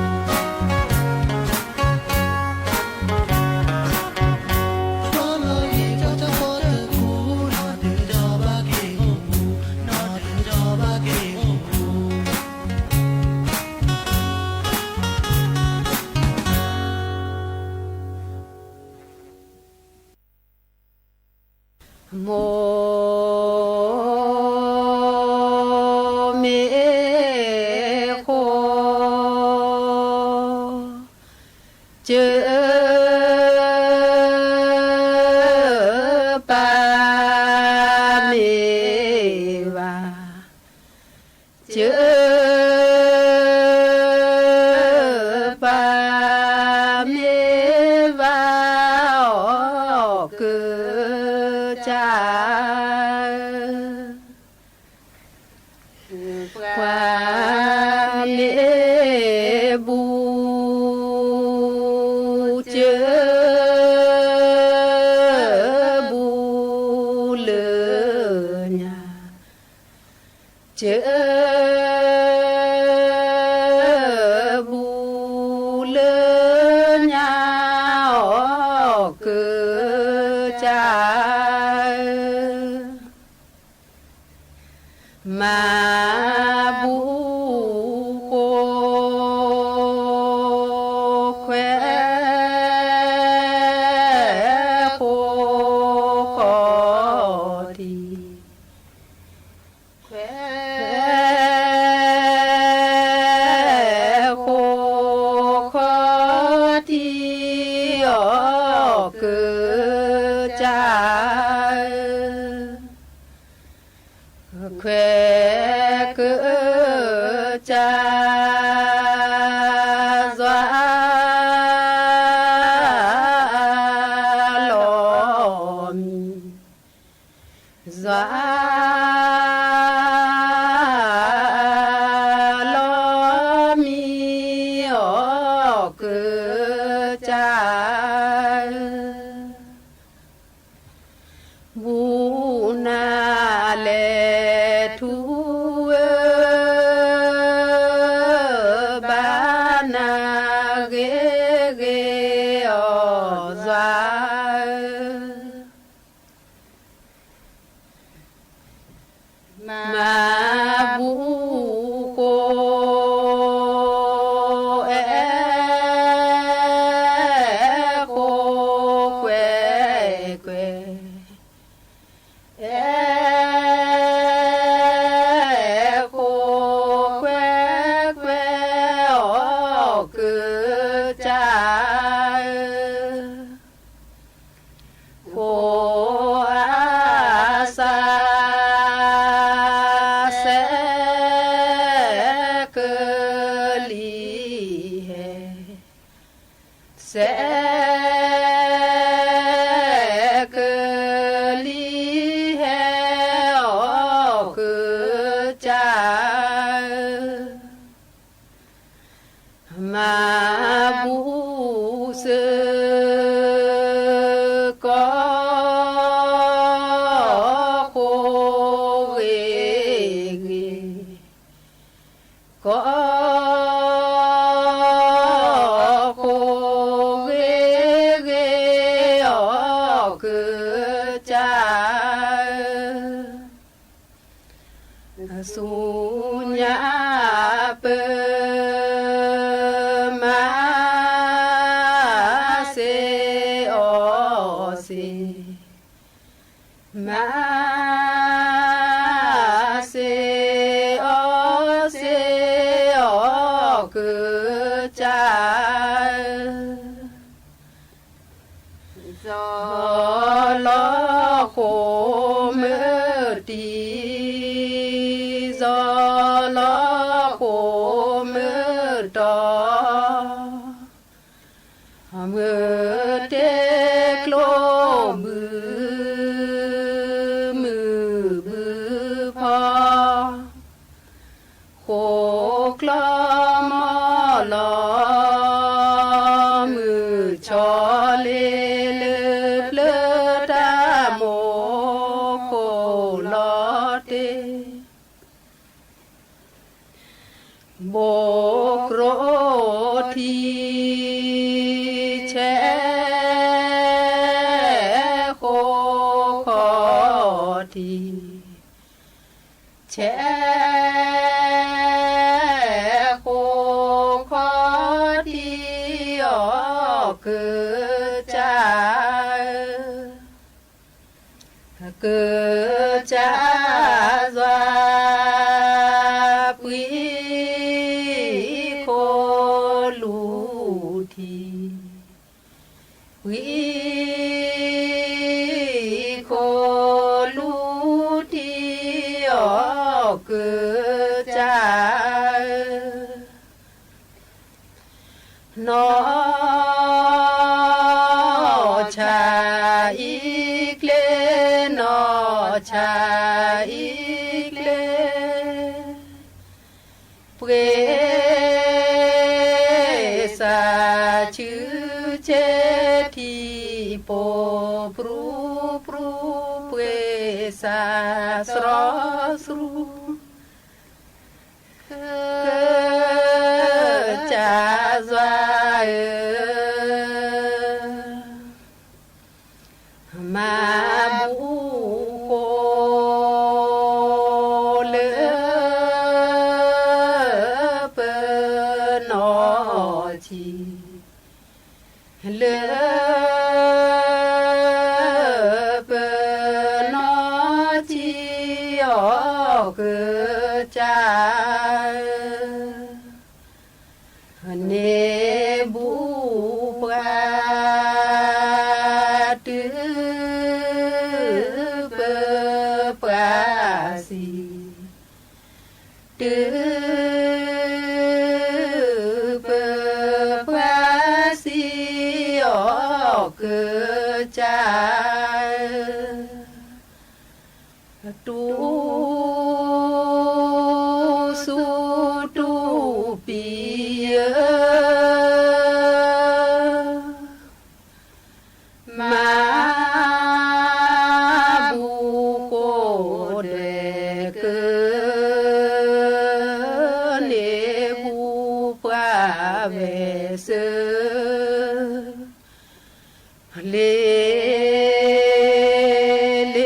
်မ့ၢ်ဘၣ်, ကၢ်ပၢ်မ့ၢ်ဘၣ်အီၤကစၢ်ဧၢ, ပှၤမ့ၢ်ဘူး, ကၢ်ဘူးလၢညါ, ကၢ်ဘူးလၢညါအီၤကစၢ်ဧၢ, မၤဘူးဃိ, ခွဲးဃိဃီတံၢ်, ခွဲးဃိဃီတံၢ် အီၤကစၢ်ဧၢ, ခွဲးကစၢ် ယွၤလီၤမံ, ယွၤလီၤမံအီၤကစၢ်ဧၢ, ဘူးနၤလဲၤထူဧၢ, ဘၣ်နၤဂ့ၤဂ့ၤအီၤယွၤဧၢ, မၤဘူးဃိ, အဲၣ်ဃိဃဲးကွဲး, အဲၣ်ဃိဃဲးကွဲးအီၤကစၢ်ဧၢ, ဃိအစၢ် ဆဲးကလံၤဟဲ, ဆဲးကလံၤဟဲအီၤကစၢ်ဧၢ, မၤဘူးစ့ၢ်ကီး ဃိဂ့ၤဂ့ၤ, ကီဃိဂ့ၤဂ့ၤအီၤကစၢ်ဧၢ, ဆူညါပၢၢ် မၤစ့ၢ်အီၤစ့ၢ်, မၤစ့ၢ်အီၤစ့ၢ်အီၤကစၢ်ဧၢ, စီၤလီၤဃိၤမုၢ်တံၤ, စီၤလီၤ ကိၣ်ကျီမီၢ်လီၤ မုၢ်ဆီလ့လၢပျၢၤတၢ်မိၣ်ခိၣ်လီၤတ့ၢ် ဘိၣ်ကြိထံ ဆဲးဃိခီၣ်ထံး ဆဲးဃိခီၣ်ထံးအီၣ်ကစၢ်ဧၢ ကစၢ်ယွၤ ပှံခိၣ်လူၤထံး, ပှံခိၣ်လူၤထံးအီၣ်ကစၢ်ဧၢ နီၢ်ဆါအံၤကျဲ, နီၢ်ဆါအံၤကျဲ, ပှ့ၤစၢ်ဆူဆဲထံး ပိာ်ပြူပြူ, ပှ့ၤစၢ်စရီစရူ ကစၢ်ယွၤဧၢ, မၤဘူၣ်ဃိလၢပနီၢ်ထံး, လၢပနီၢ်ထံးအီၣ်ကစၢ် န့ၢ်ဘူၣ်ပှၤ တုၤပပှၤစံး, တုၤပပှၤစံးအီၣ်ကစၢ်ဧၢ တူၢ်စူၤတူၢ်ပံၤဧၢ, မၤဘူၣ်ဃိဒဲးက န့ၢ်ဘူၣ်ပှၤဝဲစၢၤ လ့လ့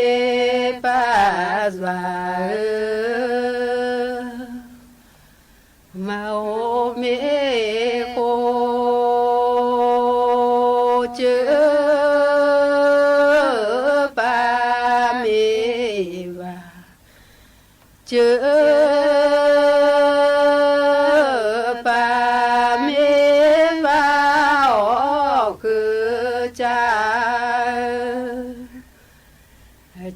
ပၢ်ယွၤဧၢ, မၤအိၣ်မ့ၢ်ဃိ စၢၤပၢ်မ့ၢ်ဘၣ် စၢၤပၢ်မ့ၢ်ဘၣ်အီၣ်ကစၢ်ဧၢ, စၢၤ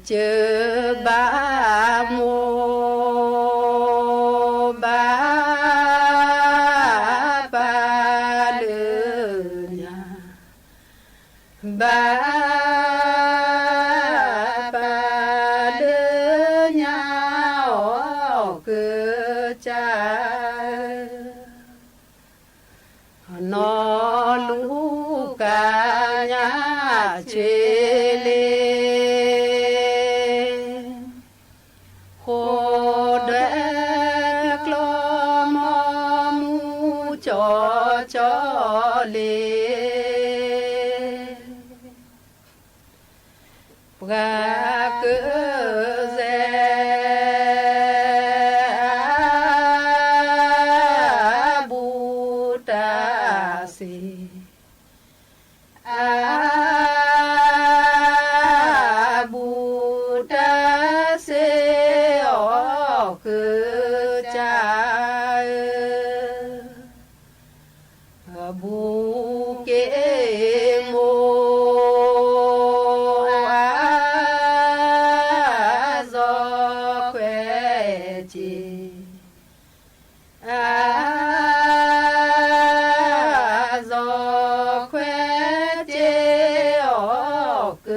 ဘၣ်မိၢ်ဘၣ်ပၢ်လၢညါ ဘၣ်ပၢ်လၢညါအီၣ်ကစၢ်ဧၢ, နီၢ်လူၤကၣ်ညါဆဲးလ့ ဃိဒွဲကျီမီမူကၠီကၠီလ့ ပှၤကစဲအါ ဘူးတၢ်စ့ အါ ဘူးတၢ်စ့ အီၣ်ကစၢ်ဧၢ ဘူးက့မိၢ် အါ စီၤခွဲးစ့ အါ စီၤခွဲးစ့ အီၣ်က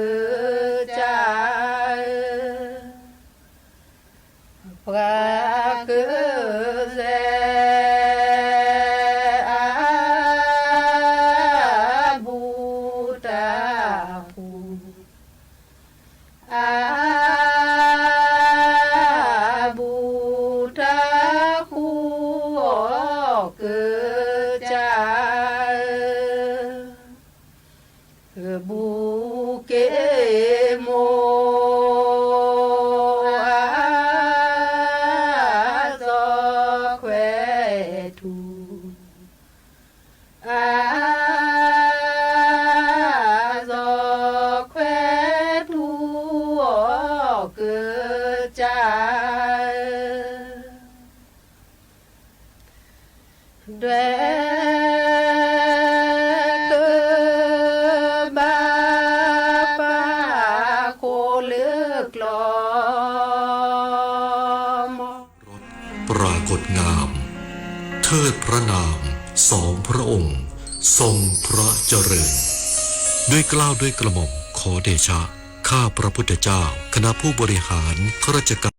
စၢ်ဧၢ ပှၤကစဲ ဒွဲၣ်ကၢ ဘၣ်ပၢ်ခိၣ်လၢကျီ ปรากฏงาม เทิดพระนาม สองพระองค์ ทรงพระเจริญ ด้วยเกล้าด้วยกระหม่อมขอเดชะ ข้าพระพุทธเจ้า คณะผู้บริหาร ข้าราชการ